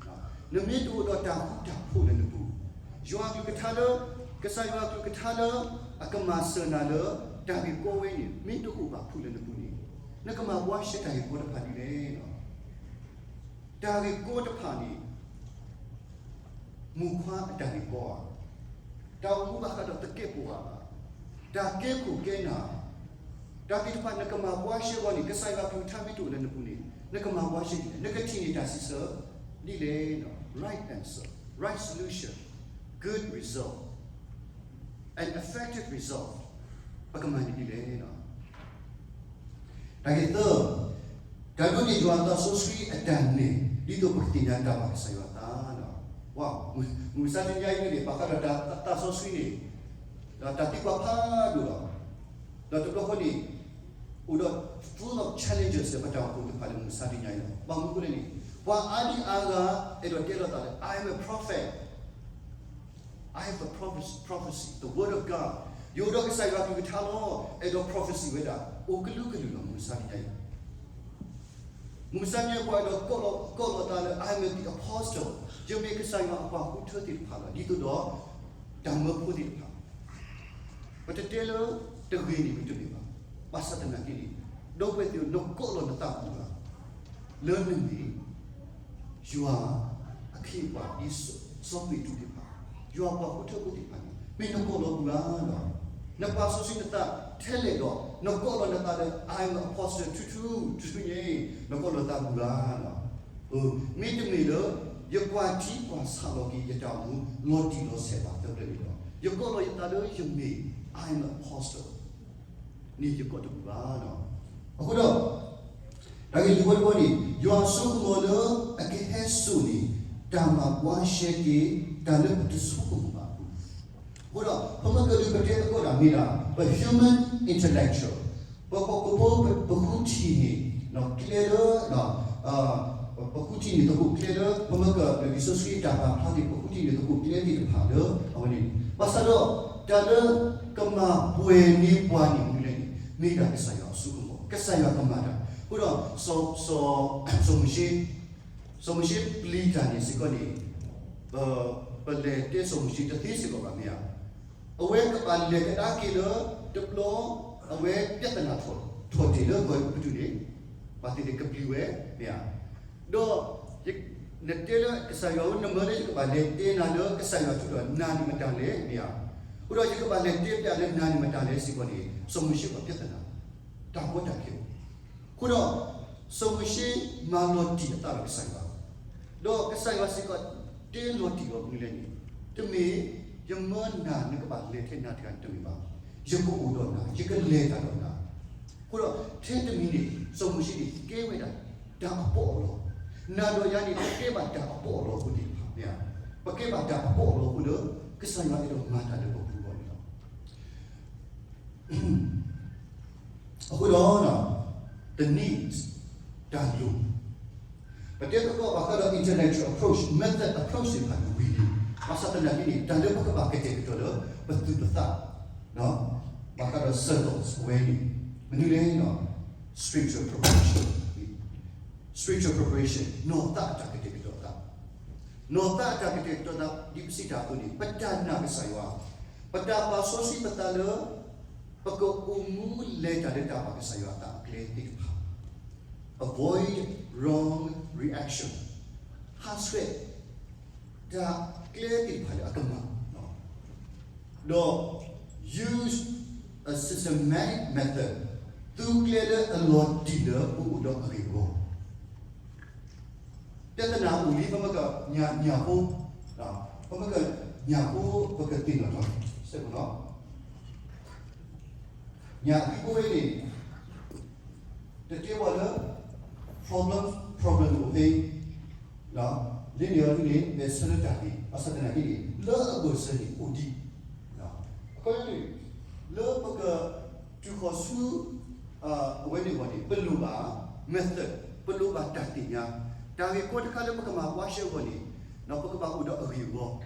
နမ့ၢ်တအိၣ်ဒီးတၢ်ဃူတၢ်ဖိးလၢနပူၤ, ယွၤအကလုၢ်ကထါလၢ, ကစၢ်ယွၤအကလုၢ်ကထါလၢ အကမၤစၢၤနၤလၢ တၢ်ဂ့ၢ်ကီဝဲန့ၣ် မ့ၢ်တအိၣ်ဘၣ်ဖုးလၢနပူၤန့ၣ် နကမၤဘှါရှဲတၢ်ဂ့ၢ်ကီတဖၣ်ဒ်လဲၣ်. တၢ်ဂ့ၢ်ကီတဖၣ်န့ၣ် မိၢ်ခွါအတၢ်ဂ့ၢ်ကီဧါ, တၢ်အိၣ်မူဘၣ်ဃးဒီးသကဲာ်ပဝးဧါ, တၢ်ကဲခိၣ်ကဲနၢ်, တၢ်သ့ၣ်တဖၣ်နကမၤဘှါရှဲအဂီၢ်န့ၣ် ကစၢ်ယွၤအကလုၢ်ကထါမ့ၢ်တအိၣ်လၢနပူၤန့ၣ် နကမၤဘှါရှဲဒ်လဲၣ်, နကထံၣ်န့ၢ်တၢ်စံးဆၢဒ်လဲၣ်. Right answer, right solution, good result, an effective result, ပကမၤန့ၢ်ဒ်လဲၣ်. တၢ်ဂ့ၢ်သၢ, တၢ်ဒိးန့ၢ်ယွၤအသးစီဆှံအတၢ်နဲၣ် ဒ်သိးပကသ့ၣ်ညါတၢ်ဘၣ်ကစၢ်ယွၤအသးလီၤ. မုၢ်မဆါတနံၤအံၤန့ၣ် ဘၣ်ဃးဒီးတၢ်သးစီဆှံန့ၣ် ဒီးတၢ်သံကွၢ်ဖးဒိၣ်လီၤ. ဒီးတဘျီဃီန့ၣ် အိၣ်ဒီး full of challenges လၢပတၢ်အိၣ်ဖှိၣ်သ့ၣ်တဖၣ်လၢမုၢ်မဆါတနံၤအံၤလီၤ. ဘၣ်မနုၤအဃိလဲၣ်န့ၣ် ပှၤအါဒံအါဂၤ အဲၣ်ဒိးတဲလိာ်သးလၢ I am a prophet, I have a prophecy, prophecy, the word of God, ယအိၣ်ဒီးကစၢ်ယွၤအကလုၢ်ကထါလီၤ. အဲၣ်ဒိး prophecy ဝဲဒၣ် အိၣ်ကလုာ်ကလုာ်လီၤ မုၢ်မဆါတနံၤအံၤ. မုၢ်မဆါတနံၤအံၤ ပှၤအဲၣ်ဒိးကိးလီၤ, ကိးလီၤသးလၢ I am the apostle, ယမ့ၢ်ကစၢ်ယွၤအပှၤဃုထၢသ့ၣ်တဖၣ်လီၤ ဒ်သိးဒီး တၢ်မၢဖိသ့ၣ်တဖၣ် ပတတဲလၢတဂ့ၤန့ၣ်မ့ၢ်တမ့ၢ်ဘၣ်. ဘၣ်ဆၣ်သနာ်က့န့ၣ် ဒီပုၢ်ဝဲၢ်သ့ၣ်ဧၢ နကိးလီၤနသးမုၢ်လၢ် လၢနမ့ၢ် ယွၤအခ့အပှၤဒ်စီၤပ့းတရူးသ့ၣ်တဖၣ်, ယွၤအပှၤဃုထၢဖိသ့ၣ်တဖၣ်န့ၣ် မ့ၢ်နကိးလီၤမုၢ်လၢ်လီၤ. နပာ်စီဆှံနသးထဲလဲၣ်ဒီး နကိးလီၤနသးလၢ I am apostle ထူထူ, ထူထူန့ၣ် နကိးလီၤသးမုၢ်လၢ်လီၤ. မ့တမ့ၢ်လၢ ယကွၢ်ထံကွၢ်ဆးလီၤက့ၤယတၢ်အိၣ်မူ လီၤတံၢ်လီၤဆဲးဘၣ်သၢဖျၢၣ်န့ၣ်ဒီး ယကိးလီၤယသးလၢယမ့ၢ် I am apostle န့ၣ်ယကိးတမုၢ်ဘၣ်လီၤ. အဃိဒီး တၢ်ဂ့ၢ်လွံၢ်ဘီတဘီန့ၣ် ယွၤအစိကမီၤလၢအကဟဲစိာ်န့ၢ် တၢ်မၤဘှါရှဲက့ၤ တၢ်လၢပတဆိကမိၣ်ဘၣ်အပူၤ, အဃိဒီး ပမ့ၢ်ကဒုးပတဲသကိးတၢ်မ့ၢ်ဒၣ် ပ human intellectual ပပှၤကဖိ ပဃုထံၣ်န့ၢ် ကျဲလၢ ပဃုထံၣ်န့ၢ်သကိးကျဲလၢ ပမ့ၢ်ကဒုးလံာ်စီဆှံတၢ်ပာ်ဖျါန့ၣ် ပဃုထံၣ်န့ၢ်သကိးကျဲသ့ၣ်တဖၣ်လၢအဝဲန့ၣ်, ဘၣ်ဆၣ်ဒီး တၢ်လၢကမၤပှဲၤန့ၢ်ပှၤန့ၣ်မနုၤလဲၣ်န့ၣ် မ့ၢ်ဒၣ်ကစၢ်ယွၤအစိကမီၤ, ကစၢ်ယွၤကမၤတၢ်. အဃိဒီး စီၤ, စီၤမိၤၡ့, စီၤမိၤၡ့ပျံၤတၢ်န့ၣ်စ့ၢ်ကီးန့ၣ် ပလဲၤတဲစီၤမိၤၡ့တသ့စ့ၢ်ကီးဘၣ်မ့ၢ်ဧါ. အဝဲကဘၣ်လဲၤကဒါက့ၤလၢ တဘျီ အဝဲပြဿနာထီၣ်, ထီၣ်တ့ၢ်လၢကီၢ်အဲၤကူပတူးန့ၣ် ဘၣ်သ့ၣ်သ့ၣ်ကပျံၤဝဲမ့ၢ်ဧါ. ဒီး နတဲလၢကစၢ်ယွၤဧၢ နမၢလၢယကဘၣ်လဲၤတဲနၤလၢကစၢ်ယွၤထုးဒီးနၤန့ၣ်မတၤလဲၣ်မ့ၢ်ဧါ. အဃိဒီးယကဘၣ်လဲၤတဲပျးလၢနၤန့ၣ်မတၤလဲၣ်စ့ၢ်ကီးန့ၣ် စီၤမိၤၡ့ပှၤပြဿနာ တၢ်ကီတၢ်ခဲ အဃိဒီး စီၤမိၤၡ့မၤလီၤတံၢ်အသးဒီးကစၢ်ယွၤ, ဒီးကစၢ်ယွၤစ့ၢ်ကီးတဲလီၤတံၢ်လီၤမနုၤလဲၣ်န့ၣ်, တမ့ၢ်ယမၢနၤနကဘၣ်လဲၤထဲနၤတဂၤန့ၣ်တမ့ၢ်ဘၣ်, ယကအိၣ်ဒီးနၤ ယကလဲၤတၢ်ဒီးနၤ. အဃိဒီးထဲတမံၤန့ၣ် စီၤမိၤၡ့န့ၣ်ကဲဝဲဒၣ်တၢ်အပီးအလီ, နၤဒီးယၤန့ၣ် ပကဲဘၣ်တၢ်အပီးအလီအဃိသ့ၣ်တဖၣ်မ့ၢ်ဧါ, ပကဲဘၣ်တၢ်အပီးအလီအဃိလၢ ကစၢ်ယွၤအဲၣ်ဒိးမၤတၢ်လၢပပူၤအဂီၢ်န့ၣ်လီၤ. အဃိဒီး တနံၤ ပ တၢ်လိၣ်, ပတဲသကိးဘၣ်ဃးဒီး intellectual approach, method approach သ့ၣ်တဖၣ်န့ၣ်ဝံၤလံ. ဘၣ်ဆၣ်သနာ်က့န့ၣ် တၢ်လၢပကဘၣ်ကတဲာ်ကတီၤလၢပသူၣ်ပသး, ဘၣ်ဃးဒီး circles အဝဲန့ၣ် မနုၤလဲၣ်န့ၣ် spiritual preparation, spiritual preparation နီၢ်သးအတၢ်ကတဲာ်ကတီၤသး, နီၢ်သးအတၢ်ကတဲာ်ကတီၤသး ဒ်ပစံးတၢ်အသိးန့ၣ် ပတၢ်နာ်ကစၢ်ယွၤ, ပတၢ်ပာ်စီဆှံပသးလၢ ပကအိၣ်မူလဲၤတၢ်လၢတၢ်ဘၣ်ကစၢ်ယွၤအသးအကျဲသ့ၣ်တဖၣ်, avoid wrong reaction, ဟးဆှဲး တၢ်ကျဲသ့ၣ်တဖၣ်လၢအကမၣ်, ဒီး use a systematic method, သူကျဲလၢအလီၤတံၢ်လၢပအိၣ်ဒီးအဂ့ၢ်အဂီၢ် ပြဿနာအိၣ်လံ ပမ့ၢ်ကညၣ်ညၣ်ဖိ, ပမ့ၢ်ကညၣ်ဖိ ပကသ့ၣ်နီၣ်ထီၣ်စဲးကီးနီၤ, ညၣ်အသံဖိဝဲန့ၣ် တတဲဝဲလၢ problem problem အိၣ်ဖဲ လၢန့ၣ်အဒုန့ၣ် မဲာ်ဆၢလၢတၢ်သ့ၣ် ဘၣ်ဆၣ်သနာ်က့န့ၣ် လၢအဘၢၣ်စၢၤန့ၣ်အိၣ်ဒံး, အခီပညီန့ၣ် လၢပကတုၤဃီၤဆူ အဝဲန့ၣ်အဂီၢ်န့ၣ် ပလိၣ်ဘၣ် method, ပလိၣ်ဘၣ်တၢ်သ့ၣ်ညါ, တၢ်ဂ့ၢ်ကီတခါလၢပကမၤဘှါရှဲအဂီၢ်န့ၣ် ပကဘၣ်အိၣ်ဒီးအဂ့ၢ်အဂီၢ်,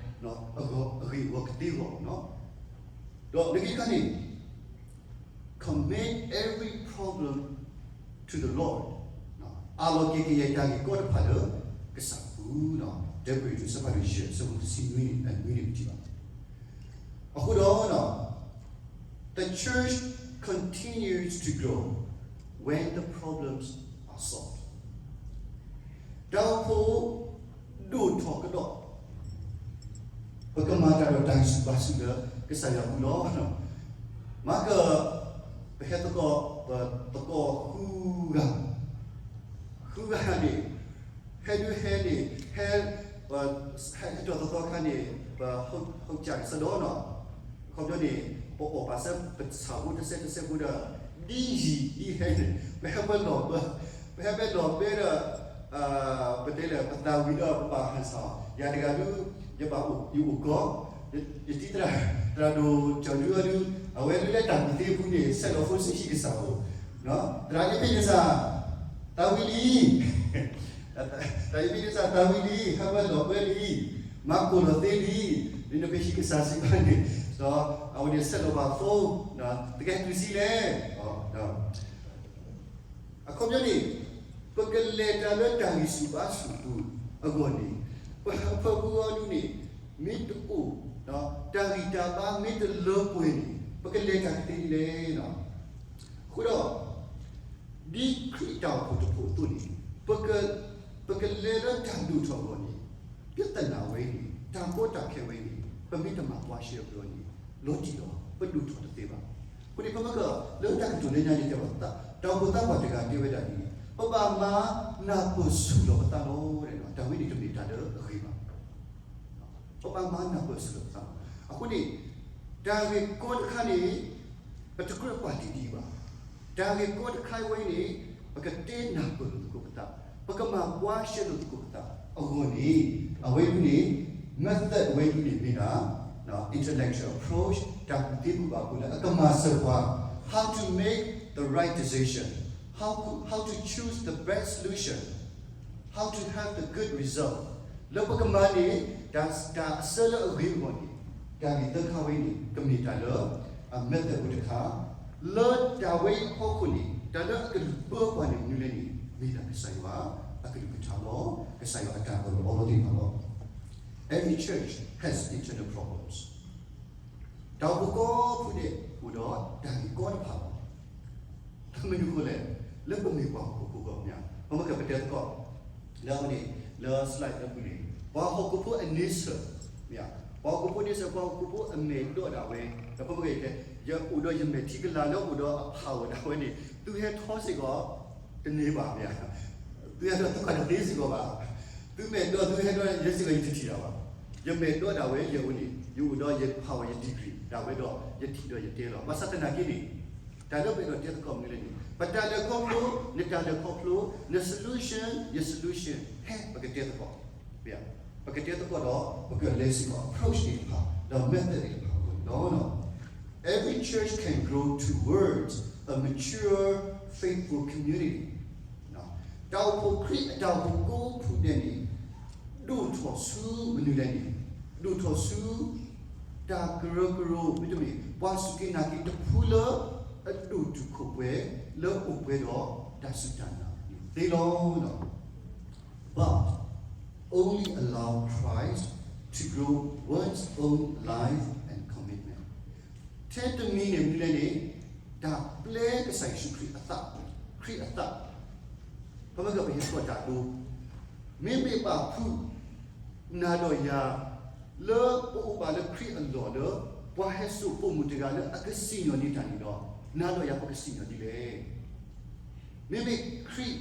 အဂ့ၢ်အဂီၢ်ကသ့အဂီၢ်, ဒီးနဂ့ၢ်တခါန့ၣ် commit every problem to the Lord, အးလီၤက့ၤကယဲၢ်တၢ်ဂ့ၢ်ကီတဖၣ်လၢကစၢ်အပူၤ, တၢ်ပရံးတုစဖးဒိၣ်ယဲၢ် ဆၢဖိတဆံနွံန့ၣ် အနွံန့ၣ်ပထံၣ်ဘၣ်. အဃိဒီး the church continues to grow when the problems are solved. တၢ်အိၣ်ဖှိၣ်ဒိၣ်ထီၣ်ကဒီး ပကမၤတၢ်ဒီးတၢ်ဂံၢ်ဆူၣ်ဘါဆူၣ်လၢကစၢ်ယွၤအပူၤလီၤ. မၤက ပဟဲသကိး ပသကိးဃုဂၤ, ဃုဂၤန့ၣ် ဟဲဒုးဟဲန့ၣ် ဟဲ ဟဲတီၢ်သီသီခါန့ၣ် ပ ဟုတ်ကြတယ် စ့ၢ်ကီးနီၤ, အခီပညီန့ၣ် ပအီၣ်ပာ်စၢၤပဆၣ်ဖိတစဲးတစဲးဖိဒီး ဒ်ယံာ်ဒ်ဟဲန့ၣ် ပဟဲပလီၢ်ဘၢ, ပဟဲပလီၢ်ဘၢဒီး ပတဲလၢပသးဝံၤဒီးပဘၣ်ဟဲစး, ယၤတဂၤဒုး ယဘၣ်အိၣ် ယအိၣ်ကီး, ယတံၤသရၣ် သရၣ်ဒိၣ်ကၠီၤဒုအီၤဒုး အဝဲဒုးလၢတၢ်ကူၣ်သ့အပူၤန့ၣ် ဆဲးလီၤဖိဆံးဟံၣ်ကစၢ်အိၣ်, သရၣ်အ့ဖ့ၣ်န့ၣ်စ့ၢ် သးဝံၤလံ, သရၣ်အ့ဖ့ၣ်န့ၣ်စ့ၢ် သးဝံၤလံ ဟဲဝဲလီၢ်ဘၢလံ, မၤကိၢ်လီၤသ့လံ, ဒ်နကဟံၣ်ကစၢ်စံးဘၣ်န့ၣ်, ဒီးအဝဲန့ၣ်ဆဲးလီၤဘၣ်ဖိ, တကဲတုၤဆံးလဲၣ် အခီပညီန့ၣ် ပကလဲၤတၢ်လၢတၢ်ဂံၢ်ဆူၣ်ဘါဆူၣ်အပူၤအဂီၢ်န့ၣ် ပဟၢဖၢပူအီၤဒုန့ၣ် မ့ၢ်တအိၣ် တၢ်ဂံၢ်တၢ်ဘါမ့ၢ်တလၢပှဲၤန့ၣ် ပကလဲၤတၢ်ကသ့ဒ်လဲၣ်. အဃိဒီး ဒ်ခရံာ်တၢ်အိၣ်ဖှိၣ်တဖှိၣ်အသိးန့ၣ် ပကလဲၤလၢတၢ်ဒိၣ်ထီၣ်အဂီၢ်န့ၣ် ပြဿနာဝဲအံၤန့ၣ် တၢ်ကီတၢ်ခဲဝဲအံၤန့ၣ် ပမ့ၢ်တမၤဘှါရှဲအီၤန့ၣ် လီၤတံၢ်လီၤ ပဒိၣ်ထီၣ်တသ့ဘၣ်. အဃိန့ၣ် ပမ့ၢ်က လၢတၢ်ကတိၤလၢညါန့ၣ်တဲဝဲ တၢ်အိၣ်ဖှိၣ်သးပှၢ်တဂၤတဲဝဲဒၣ်ဒ်အံၤ, ပဘၣ်မၤနၢ်ပၢၢ်ဆူၣ်လီၤပသးလီၤ. တၢ်ဝဲန့ၣ်တမ့ၢ်တၢ်လၢအဂ့ၤဘၣ်. ပဘၣ်မၤနၢ်ပၢၢ်ဆူၣ်လီၤပသးလီၤ. အဃိန့ၣ် တၢ်ဂ့ၢ်ကီတခါန့ၣ် ပတကြၢးကွၢ်တံၢ်ဒံးဘၣ်. တၢ်ဂ့ၢ်ကီတခါဝဲအံၤန့ၣ် ပကတဲနၢ်ပၢၢ်လိာ်သကိးပသး, ပကမၤဘှါရှဲလိာ်သကိးပသးအဂီၢ်န့ၣ် အဝဲဒၣ်န့ၣ် method အဝဲဒၣ်န့ၣ်မ့ၢ်ဒၣ် intellectual approach တၢ်ကူၣ်သ့ကူၣ်ဘၣ်အဃိလၢအကမၤစၢၤပှၤ how to make the right decision, how to, how to choose the best solution, how to have the good result လၢပကမၤန့ၣ် တၢ်အဆၢလၢအဂ့ၤအဂီၢ်န့ၣ် တၢ်ဂ့ၢ်သၢခါဝဲအံၤန့ၣ် ကမ့ၢ်တၢ်လၢ အ method ဖိတခါ, လၢတၢ်ဝဲအံၤအဖီခိၣ်န့ၣ် တၢ်လၢအကလုၢ်ပၢပှၤန့ၣ်မနုၤလဲၣ်န့ၣ် မ့ၢ်ဒၣ်ကစၢ်ယွၤအကလုၢ်ကထါလီၤ. ကစၢ်ယွၤအတၢ်အၢၣ်လီၤအီလီၤသ့ၣ်တဖၣ်လီၤ. Every church has internal problems. တၢ်အိၣ်ဖှိၣ်ကိးဖုဒဲး အိၣ်ဒီးတၢ်ဂ့ၢ်ကီတဖၣ်လီၤ. မနုၤအဃိလဲၣ်, လၢပမ့ၢ်ပှၤဟီၣ်ခိၣ်ဖိအဂီၢ်မ့ၢ်ဧါ, ပမ့ၢ်ကပတဲသကိး လၢအဝဲန့ၣ် လၢ slide လၢပူၤန့ၣ် ပှၤဟီၣ်ခိၣ်ဖိအန့ဆၢၣ်, မ့ၢ်ဧါ, ပှၤဟီၣ်ခိၣ်ဖိန့ဆၢၣ် ပှၤဟီၣ်ခိၣ်ဖိအမဲာ်ဒိးဒၣ်ဝဲ, ဒီးပမ့ၢ်ကတဲ ယအိၣ်ဒီးယမဲာ်ထံကလၤလၢအိၣ်ဒီးအဖးဝဲဒၣ်ဝဲန့ၣ် သုဟဲထီစ့ၢ်ကီး တန့ၢ်ဘၣ်မ့ၢ်ဧါ, သုဟဲထီသုကွၢ်တသ့စ့ၢ်ကီးဘၣ်, သုမဲာ်ဒိးသုဟဲထီယဲစ့ၢ်ကီးယတထံၣ်တၢ်ဘၣ်, ယမဲာ်ဒိးဒၣ်ဝဲယအိၣ်န့ၣ် ယအိၣ်ဒီးယဖးဝဲယ degree ဒၣ်ဝဲဒီး ယထံၣ်ဒီးယတဲလီၤ. ဘၣ်ဆၣ်သနာ်က့န့ၣ် တၢ်လၢပအဲၣ်ဒိးတဲသကိးမနုၤလဲၣ်န့ၣ် ပတၢ်လဲၤခီဖျိ နတၢ်လဲၤခီဖျိ န solution ယ solution ဟဲပကတဲသကိး, ပကတဲသကိးဒီး ပကလဲၤစ့ၢ်ကီး approach သ့ၣ်တဖၣ် ဒီး method သ့ၣ်တဖၣ်အဂီၢ်န့ၣ်လီၤ. Every church can grow towards a mature, faithful community. တၢ် တၢ်အိၣ်ဖှိၣ်ခရံာ်အတၢ်အိၣ်ဖှိၣ်ကိးဖုဒဲးန့ၣ် ဒိၣ်ထီၣ်ဆူမနုၤလဲၣ်န့ၣ်, ဒိၣ်ထီၣ်ဆူ တၢ်ကရၢကရိ မ့တမ့ၢ် ပှၤစူၢ်က့ၤနာ်က့ၤတဖုလၢ အဒိၣ်တုာ်ခိၣ်ပှဲၤ လၢအိၣ်ပှဲၤဒီးတၢ်စူၢ်တၢ်နာ်သ့လီၤ. But only allow Christ to grow one's own life and commitment. ထဲတမံၤန့ၣ်မနုၤလဲၣ်န့ၣ်, တၢ်ပျဲကစၢ်ယ့ၣ်ၡူးခရံာ်အသး, ခရံာ်အသး, ပမ့ၢ်ကပဟ့ၣ်သကိးတၢ်ဒိ, မ့မ့ၢ်ဘၣ်ဖုး နၤဒီးယၤ လၢပအိၣ်ဘၣ်လၢခရံာ်အလီၢ်လၢ ပှၤဟဲစိာ်ပိာ်မုၣ်တဂၤလၢအကစံၣ်ညီၣ်န့ၢ်တၢ်န့ၣ်ဒီး, နၤဒီးယၤပကစံၣ်ညီၣ်ဒ်လဲၣ်. မ့မ့ၢ်ခရံာ်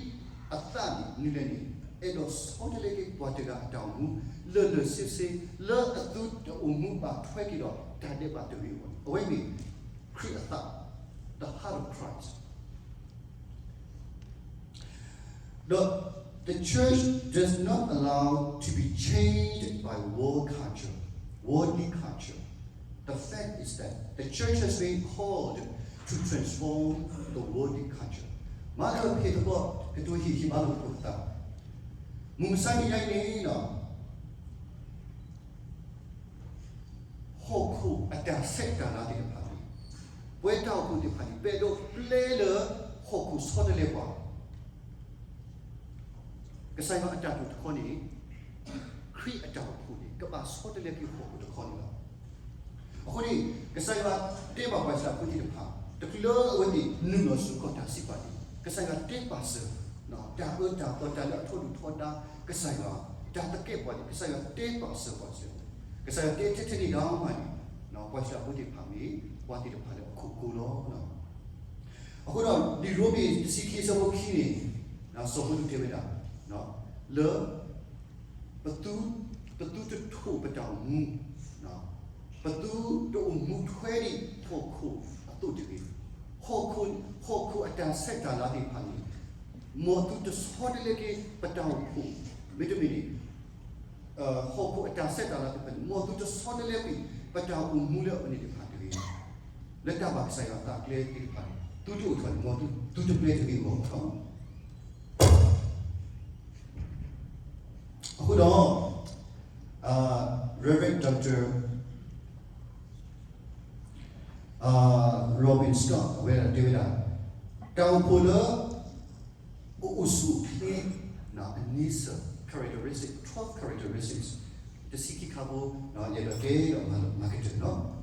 အသးန့ၣ်မနုၤလဲၣ်န့ၣ်, အဲၣ်ဒိးဆီတလဲက့ၤပှၤတဂၤအတၢ်အိၣ်မူ လၢာ်လၢာ်ဆ့ဆ့ လၢအသုတအိၣ်မူဘၣ်ထွဲက့ၤဒီးတၢ်ဒဲးဘးတဂ့ၤအဂီၢ်န့ၣ်, အဝဲမ့ၢ်ခရံာ်အသး, the heart of Christ. The, the church does not allow to be changed by world culture, worldly culture. The fact is that the church has been called to transform the worldly culture. မၤလၢဖဲသပှၢ်ကတိၤဟ့ၣ်ဟံၣ်ဘါလိာ်သကိးသး, မုၢ်မဆါတနံၤညါအံၤန့ၣ်ဒီး ဟီၣ်ခိၣ်အတၢ်ဆဲးတၢ်လၤသ့ၣ်တဖၣ်န့ၣ်, ပဝဲတၢ်အိၣ်ဖှိၣ်သ့ၣ်တဖၣ်န့ၣ် ပအဲၣ်ဒိးပျဲလၢဟီၣ်ခိၣ်ဆီတလဲပှၤ, ကစၢ်ယွၤအတၢ်တိာ်တခီန့ၣ်, ခရံာ်အတၢ်အိၣ်ဖှိၣ်န့ၣ် ကဘၣ်ဆီတလဲက့ၤဟီၣ်ခိၣ်တခီန့ၣ်လီၤ. အဃိန့ၣ် ကစၢ်ယွၤတဲဘၣ်ပှၤအံၣ်စရ့လးဖိသ့ၣ်တဖၣ်, တချုးလၢအဝဲသ့ၣ်နုာ်လီၤဆူကီၢ်တၢ်စံးပာ်န့ၣ်, ကစၢ်ယွၤတဲပာ်စၢၤ တၢ်အၢတၢ်သီ တၢ်လၢအထီဒုၣ်ထီဒါကစၢ်ယွၤ, တၢ်သကဲးပဝးန့ၣ် ကစၢ်ယွၤတဲပာ်စၢၤပှၤစၢၤ, ကစၢ်ယွၤတဲထဲထဲန့ၣ်ဒီးမးန့ၣ်, ပှၤအံၣ်စရ့လးဖိသ့ၣ်တဖၣ်မ့ၢ် ပှၤသ့ၣ်တဖၣ်လၢအခိၣ်ကိလီၤ. အဃိဒီး လံာ်ရိမ့ၤတဆံခံအဆၢဖိခံန့ၣ်, စီၤပီလူးတဲဝဲဒၣ်, လၢ ပသု, ပသုတထိးပတၢ်အိၣ်မူ, ပသုတအိၣ်မူထွဲဒံးဟီၣ်ခိၣ်အသိးတဂ့ၤ. ဟီၣ်ခိၣ်, ဟီၣ်ခိၣ်အတၢ်ဆဲးတၢ်လၤသ့ၣ်တဖၣ်န့ၣ်, မ်သုတဆီတလဲက့ၤပတၢ်အိၣ်ဖှိၣ်, မ့တမ့ၢ်န့ၣ်, ဟီၣ်ခိၣ်အတၢ်ဆဲးတၢ်လၤသ့ၣ်တဖၣ်န့ၣ် မ်သုတဆီတလဲက့ၤပတၢ်အိၣ်မူလၢအဝဲန့ၣ်တဖၣ်တဂ့ၤ. လၢတၢ်ဘၣ်ကစၢ်ယွၤအသးကျဲသ့ၣ်တဖၣ်န့ၣ် သုတအိၣ်ထီၣ်န့ၣ် မ်သုတပျဲတဂ့ၤအဂီၢ်လီၤ. အဃိဒီး Reverend Doctor Robin Scott အဝဲဒၣ်တဲဝဲဒၣ်, တၢ်အိၣ်ဖှိၣ်လၢ အိၣ်ဆူၣ်အိၣ်ချ့ အနံၤစၢၤ characteristic, twelve characteristics တဆံခံခါဖိ ယအဲၣ်ဒိးတဲဒီးမၤကတၢၢ်လီၤ.